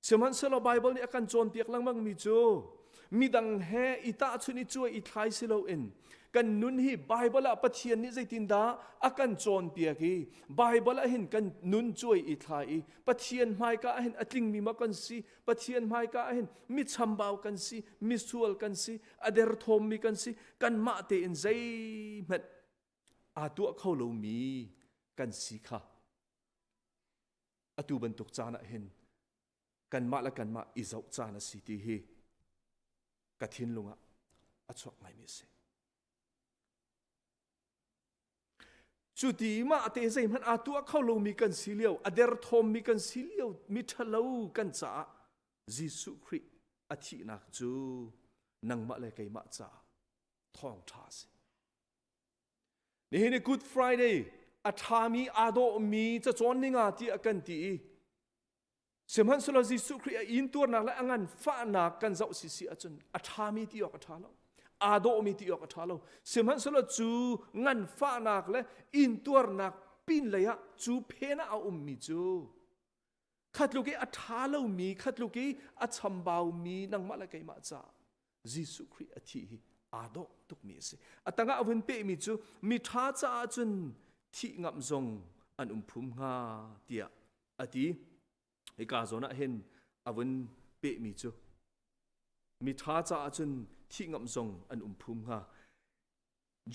Sihmanhsehlaw Baibal nih a kan cawnpiak lengmangmi cu midang he i tahchunh i cuai i thlai si loin kan nun hi Baibal ah Pathian nih zeitindah a kan cawnpiak i Baibal ah hin kan nun cuai i thlai i Pathian hmaika ah hin a tlingmi ma kan si Pathian hmaika ah hin mi chambau kan si misual kan si a derthawmmi kan si kanmah tein zeihmanh aa tuah kho lomi kan si kha atu bantuk caan ah hin kanmah le kanmah i zoh caan a si ti hi ka thinlung ah a chuak ngaimi a si. Cu ti mah te zeihmanh aa tuah kho lomi kan si lio, a derthawmmi kan si lio, mi ṭhalo kan caah Jesuh Khrih a thihnak cu nangmah le keimah caah thawngṭha a si. Nihin i Good Friday a ṭhami aa dawhmi cacawn ninga tiah kan ti i sihmanhsehlaw Jesuh Khrih a intuarnak le a nganfahnak kan zoh sisi ahcun a ṭhami ti awk a ṭha lo aa dawhmi ti awk a ṭha lo sihmanhsehlaw cu nganfahnak le intuarnak Pin lei ah cu phen ah a ummi cu khatluk i a ṭha lomi, khatluk i a chambaumi nangmah le keimah caah Jesuh Khrih a thih hi aa dawh tukmi a si. A tangah a vun pehmi cu miṭha caah cun thih ngamh zong an um phum hnga tiah a ti. Hika zawn ah hin a vun pehmi cu miṭha caah cun thih ngamh zong an um phum hnga.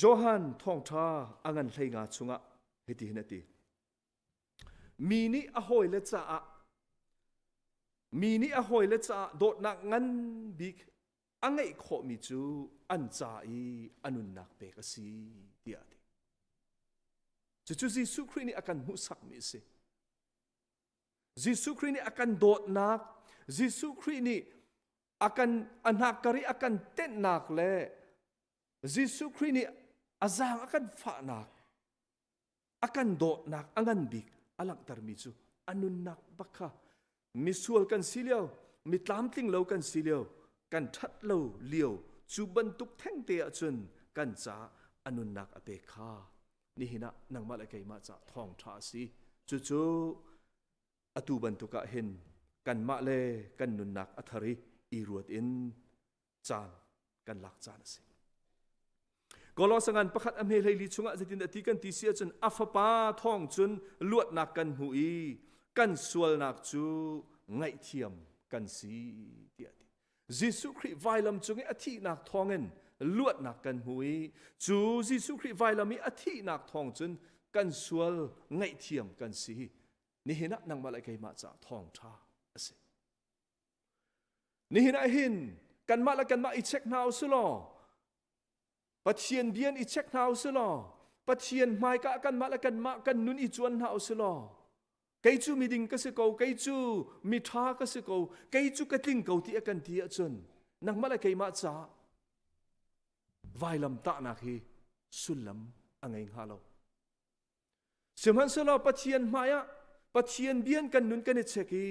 Johan thawngṭha a ngan hlei nga chungah hitihin a ti. Mi nih a hawile caah mi nih a hawile caah dawtnak ngan bik a ngeih khawhmi cu an ca i a nunnak pek a si tiah a ti. Cucu Jesuh Khrih nih a kan hmuhsakmi a si. Jesuh Khrih nih a kan dawtnak, Jesuh Khrih nih a kan a hnakkar i a kan tenhnak le Jesuh Khrih nih a zaang a kan fahnak, a kan dawtnak a ngan bik a langhtermi cu a nunnak bak kha misual kan si lio, mi tlamtling lo kan si lio, kan ṭhat lo lio cu bantuk thengte ahcun kan caah a nunnak a pek kha nihin ah nangmah le keimah ca thawngṭha a si. Cucu atu bantuk ah hin kanmah le kan nunnak a thar i i ruat in caan kan lak caan a si. Kolosangan pakhat a hme hleili chungah zeitin a ti kan ti si ahcun a fapa thawng cun luatnak kan hmu i kan sualnak cu ngaihthiam kan si tiah a ti. Jesuh Khrih vailam cung i a thihnak thawngin luatnak kan hmu i cu Jesuh Khrih vailam i a thihnak thawng cun kan sual ngaihthiam kan si. Nihin ah nangmah le keimah caah thawngṭha a si. Nihin ah hin kanmah le kanmah i check hna usih law Pathian bian i check hna usih law Pathian hmaika kanmah le kanmah kan nun i cuan hna usih law kei cu miding ka si ko kei cu miṭha ka si ko kei cu ka tling ko ti a kan ti ahcun nangmah le keimah caah vailam tahnak hi sullam a ngei hnga lo. Sihmanhsehlaw Pathian hmaiah Pathian bian kan nun kan i check i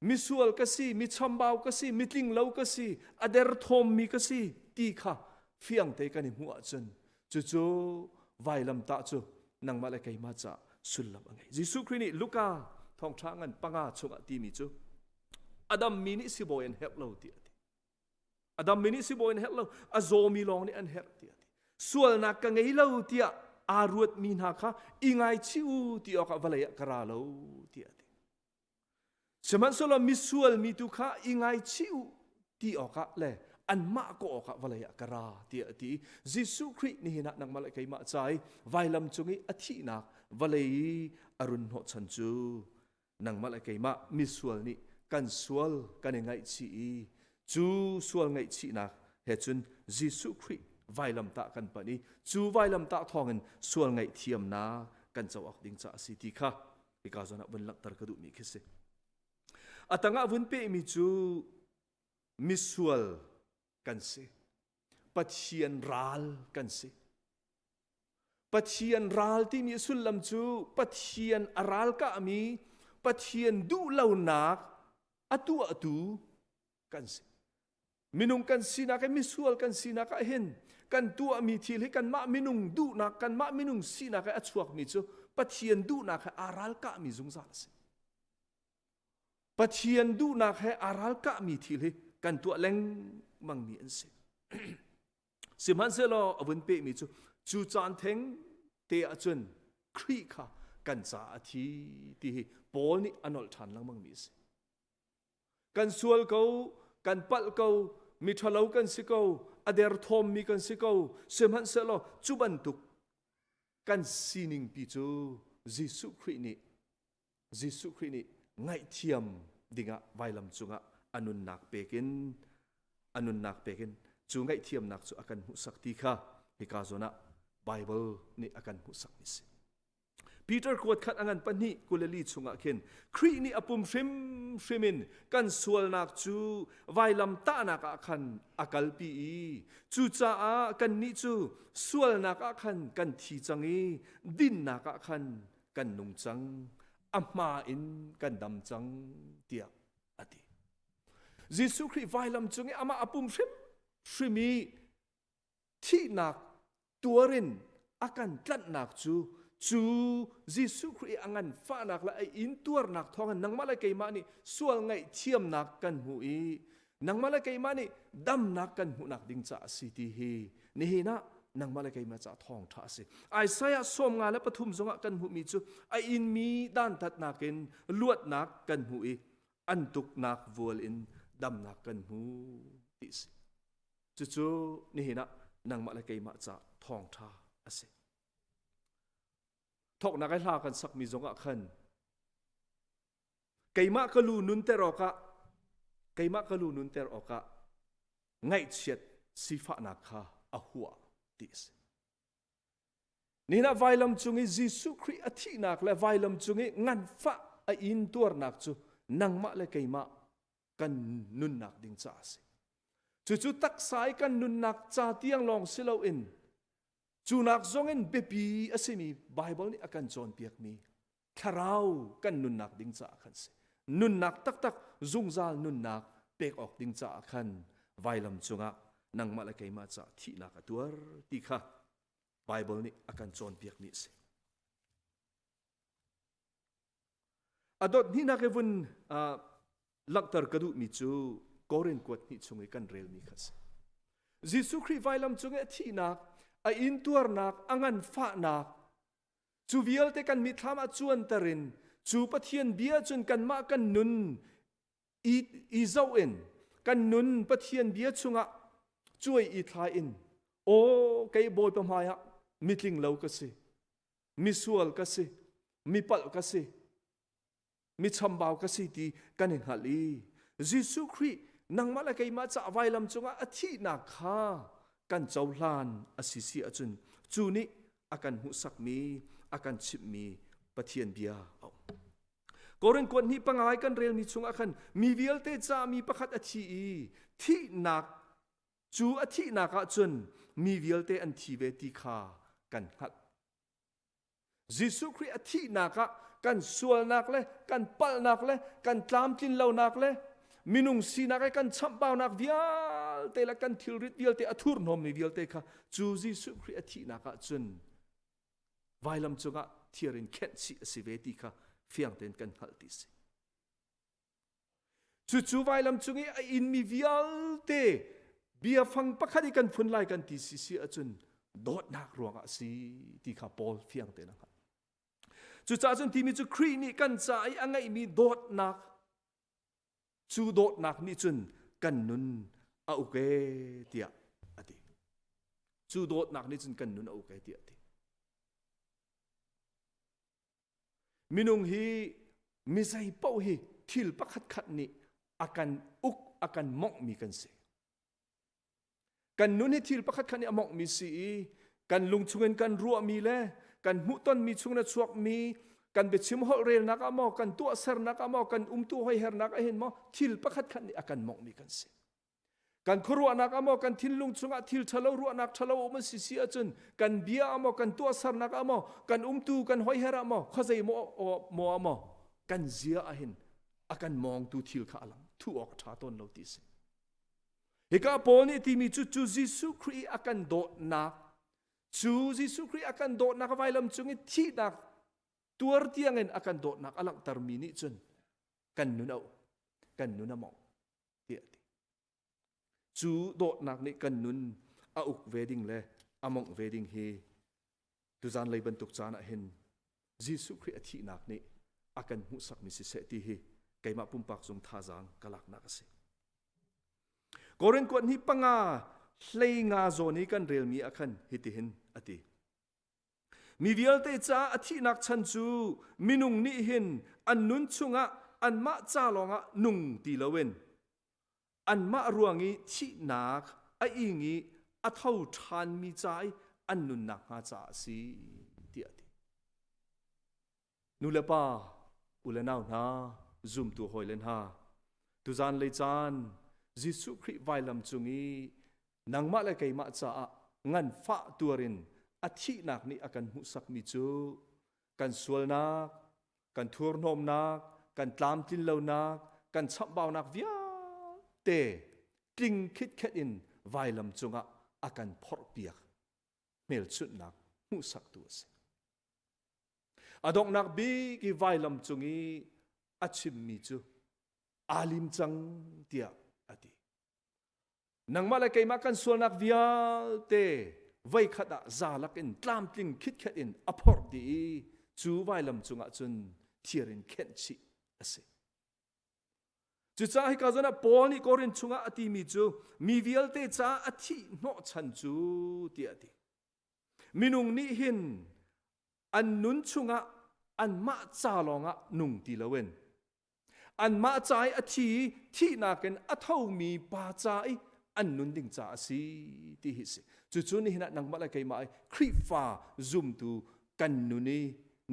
misual ka si, mi chambau ka si, mitling lo ka si, a derthawmmi ka si ti kha fiangte kan i hmuh ahcun cucu vailamtah cu nangmah le keimah caah sullam a ngei. Jesuh Khrih nih Luka thawngṭha ngan panga chungah timi cu a dammi nih sibawi an herh lo ti a ti. A dammi nih sibawi an herh lo, a zawmi lawng nih an herh tiah a ti. Sualnak ka ngei lo tiah aa ruatmi hna kha i ngaichih u ti awkah vawlei ah ka ra lo tiah a ti. Sihmanhsehlaw misual mi tu kha i ngaichih u ti awkah le anmah kawh awkah vawlei ah ka ra tiah a ti. Jesuh Khrih nihin ah nangmah le keimah ca i vailam cung i a thihnak vawlei i a run hnawhchan cu nangmah le keimah misual nih kan sual kan i ngaihchih i cu sual ngaihchihnak he cun Jesuh Khrih vailamtah kan panh i cu vailamtah thawngin sual ngaihthiamnak kan co awk ding ca a si ti kha hika zawn ah vun langhter ka duhmi khi si. A tangah vun pehmi cu misual kan si. Pathian ral kan si. Pathian ral timi sullam cu Pathian a ralkahmi, Pathian duhlonak a tuahtu kan si. Minung kan sinak i misual kan sinak ah hin kan tuahmi thil hi kanmah minung duhnak, kanmah minung sinak i a chuakmi cu Pathian duhnak he aa ralkahmi zungzal a si. Pathian duhnak he aa ralkahmi thil hi kan tuah lengmangmi an si. Sihmanhsehlaw a vun pehmi cu cu caan theng te ahcun Khrih kha kan caah a thi ti hi Paul nih a nolh ṭhan lengmangmi a si. Kan sual ko, kan palh ko, mi ṭhalo kan si ko, a derthawmmi kan si ko, sihmanhsehlaw cu bantuk kan sining pi cu Jesuh Khrih nih Jesuh Khrih nih ngaihthiam dingah vailam cungah a nunnak pekin a nunnak pekin cu ngaihthiamnak cu a kan hmuhsak ti kha hika zawn ah Bible nih a kan hmuhsakmi si. Peter kuat khat a ngan pahnih kuleli chungah khin Khrih nih a pum hrimhrim in kan sualnak cu vailam tahnak ah khan a kalpi i cucaah kannih cu sualnak ah khan kan thi cang i dinnak ah khan kan nung cang a hma in kan dam cang tiah a ti Jesuh Khrih vailam cung i amah a pum hrim hrim i thihnak tuarin a kan tlanhnak cu cu Jesuh Khrih a nganfahnak le a intuarnak thawngin nangmah le keimah nih sual ngaihthiamnak kan hmu i nangmah le keimah nih damnak kan hmuhnak ding caah a si ti hi nihin ah nangmah le keimah caah thawngṭha a si. Isaiah 53 zongah kan hmuhmi cu a inmi dantatnak in luatnak kan hmu i an tuknak vual in damnak kan hmu ti si. Cucu nihin ah nangmah le keimah caah thawngṭha a si. Thawknak i hla kan sakmi zongah khan keimah ka lu nunter awkah keimah ka lu nunter awkah ngaihchiat sifahnak kha a huah ti a si. Nihin ah vailam cung i Jesuh Khrih a thihnak le vailam cung i nganfah a intuarnak cu nangmah le keimah kan nunnak ding caah a si. Cucu taksa i kan nunnak ca tiang lawng si loin cu nak zongin biapi a simi Baibal nih a kan cawnpiakmi thlarau kan nunnak ding caah khan si. Nunnak taktak zungzal nunnak pek awk ding caah khan vailam cungah nangmah le keimah caah thihnak a tuar ti kha Baibal nih a kan cawnpiakmi a si. A dot hnihnak i vun langhter ka duhmi cu Korin kuat hnih chung i kan relmi kha a si. Jesuh Khrih vailam cung i a thihnak, a intuarnak, a nganfahnak, cu vialte kan mitthlam ah cuanter in cu Pathian bia cun kanmah kan nun i, i zoh in kan nun Pathian bia chungah cuai i thlai in aw kei Bawipa hmaiah mitling lo ka si misual ka si mipalh ka si mi chambau ka si ti kan i hngalh i Jesuh Khrih nangmah le keimah ca vailam cungah a thihnak kha kan cohlan a si si ahcun cu nih a kan hmuhsakmi a kan chimhmi Pathian bia a um. Korin kuat hnih pangai kan relmi chungah khan mi vialte ca mi pakhat a thi i thihnak cu a thihnak ah cun mi vialte an thi ve ti kha kan hngalh. Jesuh Khrih a thihnak ah kan sualnak le kan palhnak le kan tlamtlin lonak le minung sinak i kan chamhbaunak vialte le kan thilrit vialte a thurhnawmmi vialte kha cu Jesuh Khrih a thihnak ah cun vailam cungah thir in khenh chih a si ve ti kha fiang tein kan hngalh ti si. Cucu vailam cung i a inmi vialte biafang pakhat i kan phun lai kan ti si si ahcun dawtnak ruangah a si ti kha Paul fiang tein a hngalh. Cucaah cun timi cu Khrih nih kan ca i a ngeihmi dawtnak cu dawtnak nih cun kan nun a uk e tiah a ti. Cu dawtnak nih cun kan nun a uk e tiah a ti. Minung hi mizei paoh hi thil pakhatkhat nih a kan uk, a kan monghmi kan si. Kan nun hi thil pakhatkhat nih a monghmi si i kan lung chungin kan ruahmi le kan hmuhtonmi chungin a chuakmi kan biachim holhrelnak ah maw, kan tuahsernak ah maw, kan umtu hoihernak ah hin maw thil pakhatkhat nih a kan monghmi kan si. Kan khuaruahnak ah maw kan thinlung chungah thil ṭhalo ruahnak ṭhalo um an si si ahcun kan bia ah maw kan tuahsernak ah maw kan umtu kan hoiher ah maw khuazei maw maw ah maw kan zia ah hin a kan mawngtu thil kha a lang thuh awk a ṭha tawn lo ti si. Hika Paul nih timi cu cu Jesuh Khrih a kan dawtnak cu Jesuh Khrih a kan dawtnak vailam cung i thihnak tuar tiangin a kan dawtnak a langhtermi nih cun kan nun a kan nun a mawngh tiah a ti. Cu dawtnak nih kan nun a uk ve ding le a mongh ve ding hi tuzan lei bantuk caan ah hin Jesuh Khrih a thihnak nih a kan hmuhsakmi siseh ti hi keimah pumpak zung thazaang ka laknak a si. Korin kuat hnih panga hlei nga zawn i kan relmi ah khan hitihin a ti. Mi vialte caah a thihnak chan cu minung nih hin an nun chungah anmah ca lawngah nung ti loin anmah ruang i thihnak a ing i a tho ṭhanmi ca i an nunnak hnga caah a si tiah a ti. Nu le pa, u le nau hna, zumtu hawile hna, tuzan lei caan Jesuh Khrih vailam cung i nangmah le keimah caah nganfah tuarin a thihnak nih a kan hmuhsakmi cu kan sualnak, kan thurhnawmnak, kan tlamtlinlonak, kan chamhbaunak vialte tling khitkhet in vailam cungah a kan phorhpiak hmelchunhnak hmuhsaktu a si. A donghnak bik i vailam cung i a chimmi cu aa lim cang tiah a ti. Nangmah le keimah kan sualnak vialte voikhat ah zalak in tlamtling khitkhet in a phorh dih i cu vailam cungah cun thir in khenh chih a si. Cucaah hika zawn ah Paul nih Korin chungah a timi cu mi vialte caah a thih hnawhchan cu tiah a ti. Minung nih hin an nun chungah anmah ca lawngah nung ti loin anmah ca i a thi i thihnak in a thomi pa ca i an nun ding ca a si ti hi si. Cucu nihin ah nangmah le keimah i Khrihfa zumtu kan nun i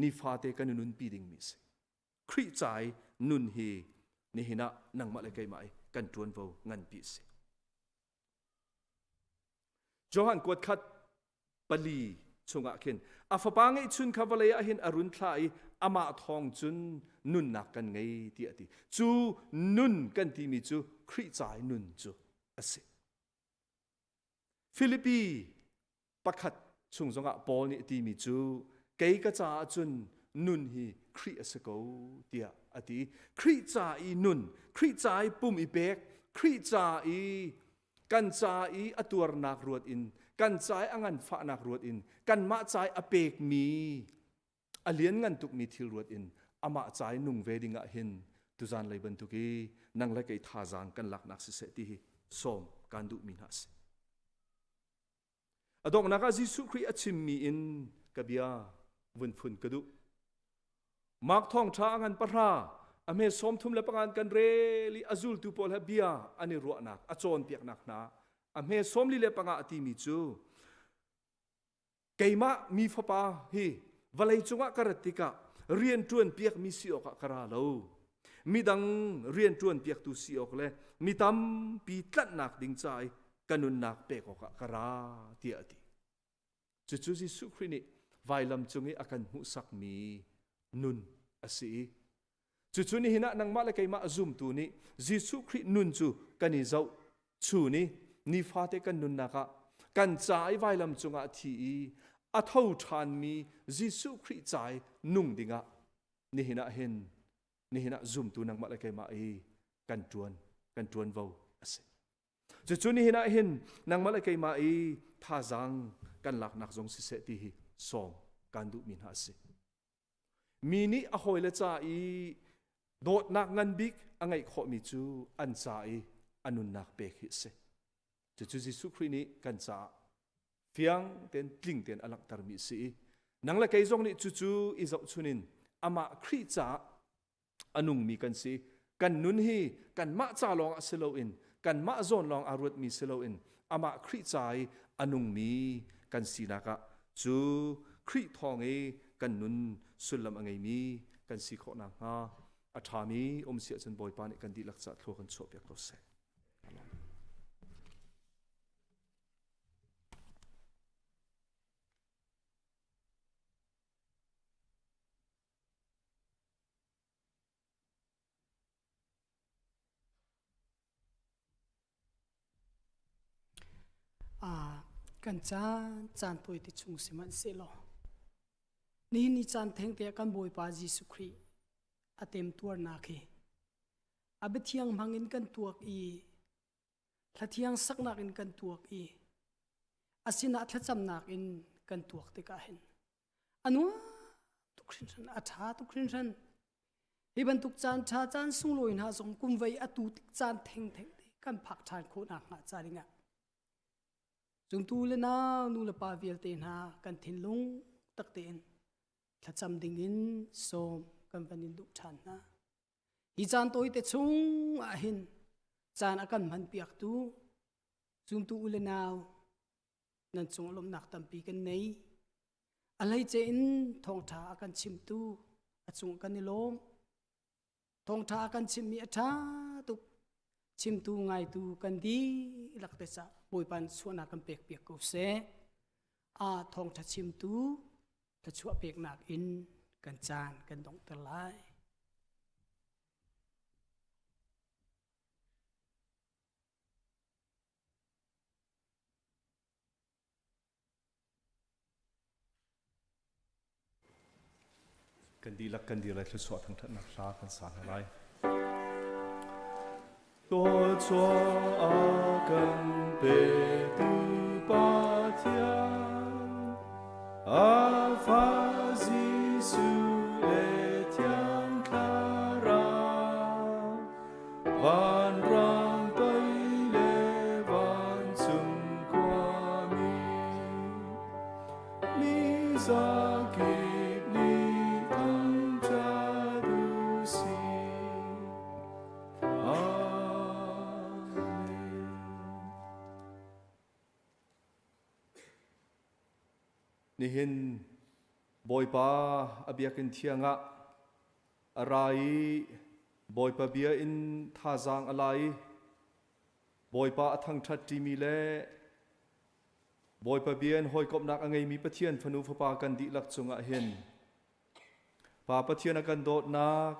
nifate kan i nunpi dingmi a si. Khrih ca i nun hi nihin ah nangmah le keimah i kan ṭuanvo nganpi a si. Johan kuat khat pali chungah khin a fapa ngeihchun kha vawlei ah hin a run thlah i amah thawng cun nunnak kan ngei tiah a ti. Cu nun kan timi cu Khrih ca i nun cu a si. Filipi pakhat chung zongah Paul nih a timi cu kei ka caah cun nun hi Khrih a si ko tiah a ti. Khrih ca i nun, Khrih ca i pum i pek, Khrih ca i kan ca i a tuarnak ruat in, kan ca i a nganfahnak ruat in, kanmah ca i a pekmi a lianngan tukmi thil ruat in amah ca i nung ve ding ah hin tuzan lei bantuk i nang le kei thazaang kan laknak siseh ti hi sawm kan duhmi hna a si. A donghnak ah Jesuh Khrih a chimmi in ka bia vun phun ka duh. Mark thawngṭha a ngan pahra a hme 35 kan rel i a zultu pawl he bia an i ruahnak a cawnpiaknak hna a hme 45 a timi cu keimah mi fapa hi vawlei cungah ka rat tikah rian ṭuan piakmi si awkah ka ra lo midang rian ṭuan piaktu si awk le mi tampi tlanhnak ding ca i ka nunnak pek awkah ka ra tiah a ti cucu Jesuh Khrih nih vailam cung i a kan hmuhsakmi nun a si i Cucu nihin ah nangmah le keimah zumtu nih Jesuh Khrih nun cu kan i zoh chun i nifate kan nunnak ah kan ca i vailam cungah thi i a tho ṭhanmi Jesuh Khrih ca i nung dingah nihin ah hin nihin ah zumtu nangmah le keimah i kan ṭuan kan ṭuanvo a si. Cucu nihin ah hin nangmah le keimah i thazaang kan laknak zong siseh ti hi sawm kan duhmi hna a si. Mi nih a hawile ca i dawtnak ngan bik a ngeih khawhmi cu an ca i a nunnak pek hi a si. Cucu Jesuh Khrih nih kan caah fiang tein tling tein a langhtermi a si i nang le kei zong nih cucu i zohchun in amah Khrih caah a nungmi kan si. Kan nun hi kanmah ca lawng ah si loin kanmah zawn lawng aa ruatmi si loin amah Khrih ca i a nungmi kan sinak ah cu Khrih thawng i kan nun sullam a ngeimi kan si khawh nakhnga a ṭhami um si ahcun Bawipa nih kan dihlak caah thlua kan chuahpiak ko seh. Kan caan caan tawi te chung sihmanhsehlaw nihin ni caan theng te ah kan Bawipa Jesuh Khrih a temtuarnak hi a biathiang hmang in kan tuak i hlathiang saknak in kan tuak i a sinah thlacamnak in kan tuak tikah hin a nuam tuk hringhran a ṭha tuk hringhran hi bantuk caan ṭha caan sunglawi hna zong kum vei atu tik caan thengtheng te kan phak ṭhan khawh nak hnga ca dingah zumtu le nau nu le pa vialte hna kan thinlung tak tein thlacam dingin sawm kan van in duh ṭhan hna hi caan tawi te chung ah hin caan a kan hman piaktu zumtu u le nau nan cung lawmhnak tampi kan nei. A hleice in thawngṭha a kan chimtu a cung kan i lawm. Thawngṭha a kan chimmi a ṭha tuk. Chimtu ngaitu kan dihlak te ca Bawipa nih chuahnak kan pek piak ko seh. A thawngṭha chimtu thluachuah peknak in kan caan kan donghter lai. Kan dihlak kan dir lai thluachuah thangṭhatnak hla kan sa hna lai. Thluachuah a kan petu Pathian, a Fa Jesuh le Thiang Thlarau, vanrang toi le vancung khuami, mi zakip nih thangṭhat u sih. Nihin Bawipa a biakinn thiang ah a ra i Bawipa bia in thazaang a la i Bawipa a thangṭhat ṭimi le Bawipa bia in hawikomhnak a ngeimi Pathian fanu fapa kan dihlak cungah hin Pa Pathian a kan dawtnak,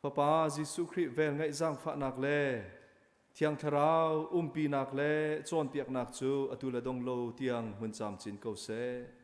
Fapa Jesuh Khrih velngeih zaangfahnak le Thiang Thlarau umpinak le cawnpiaknak cu atu le dong lo tiang hmun camcin ko seh.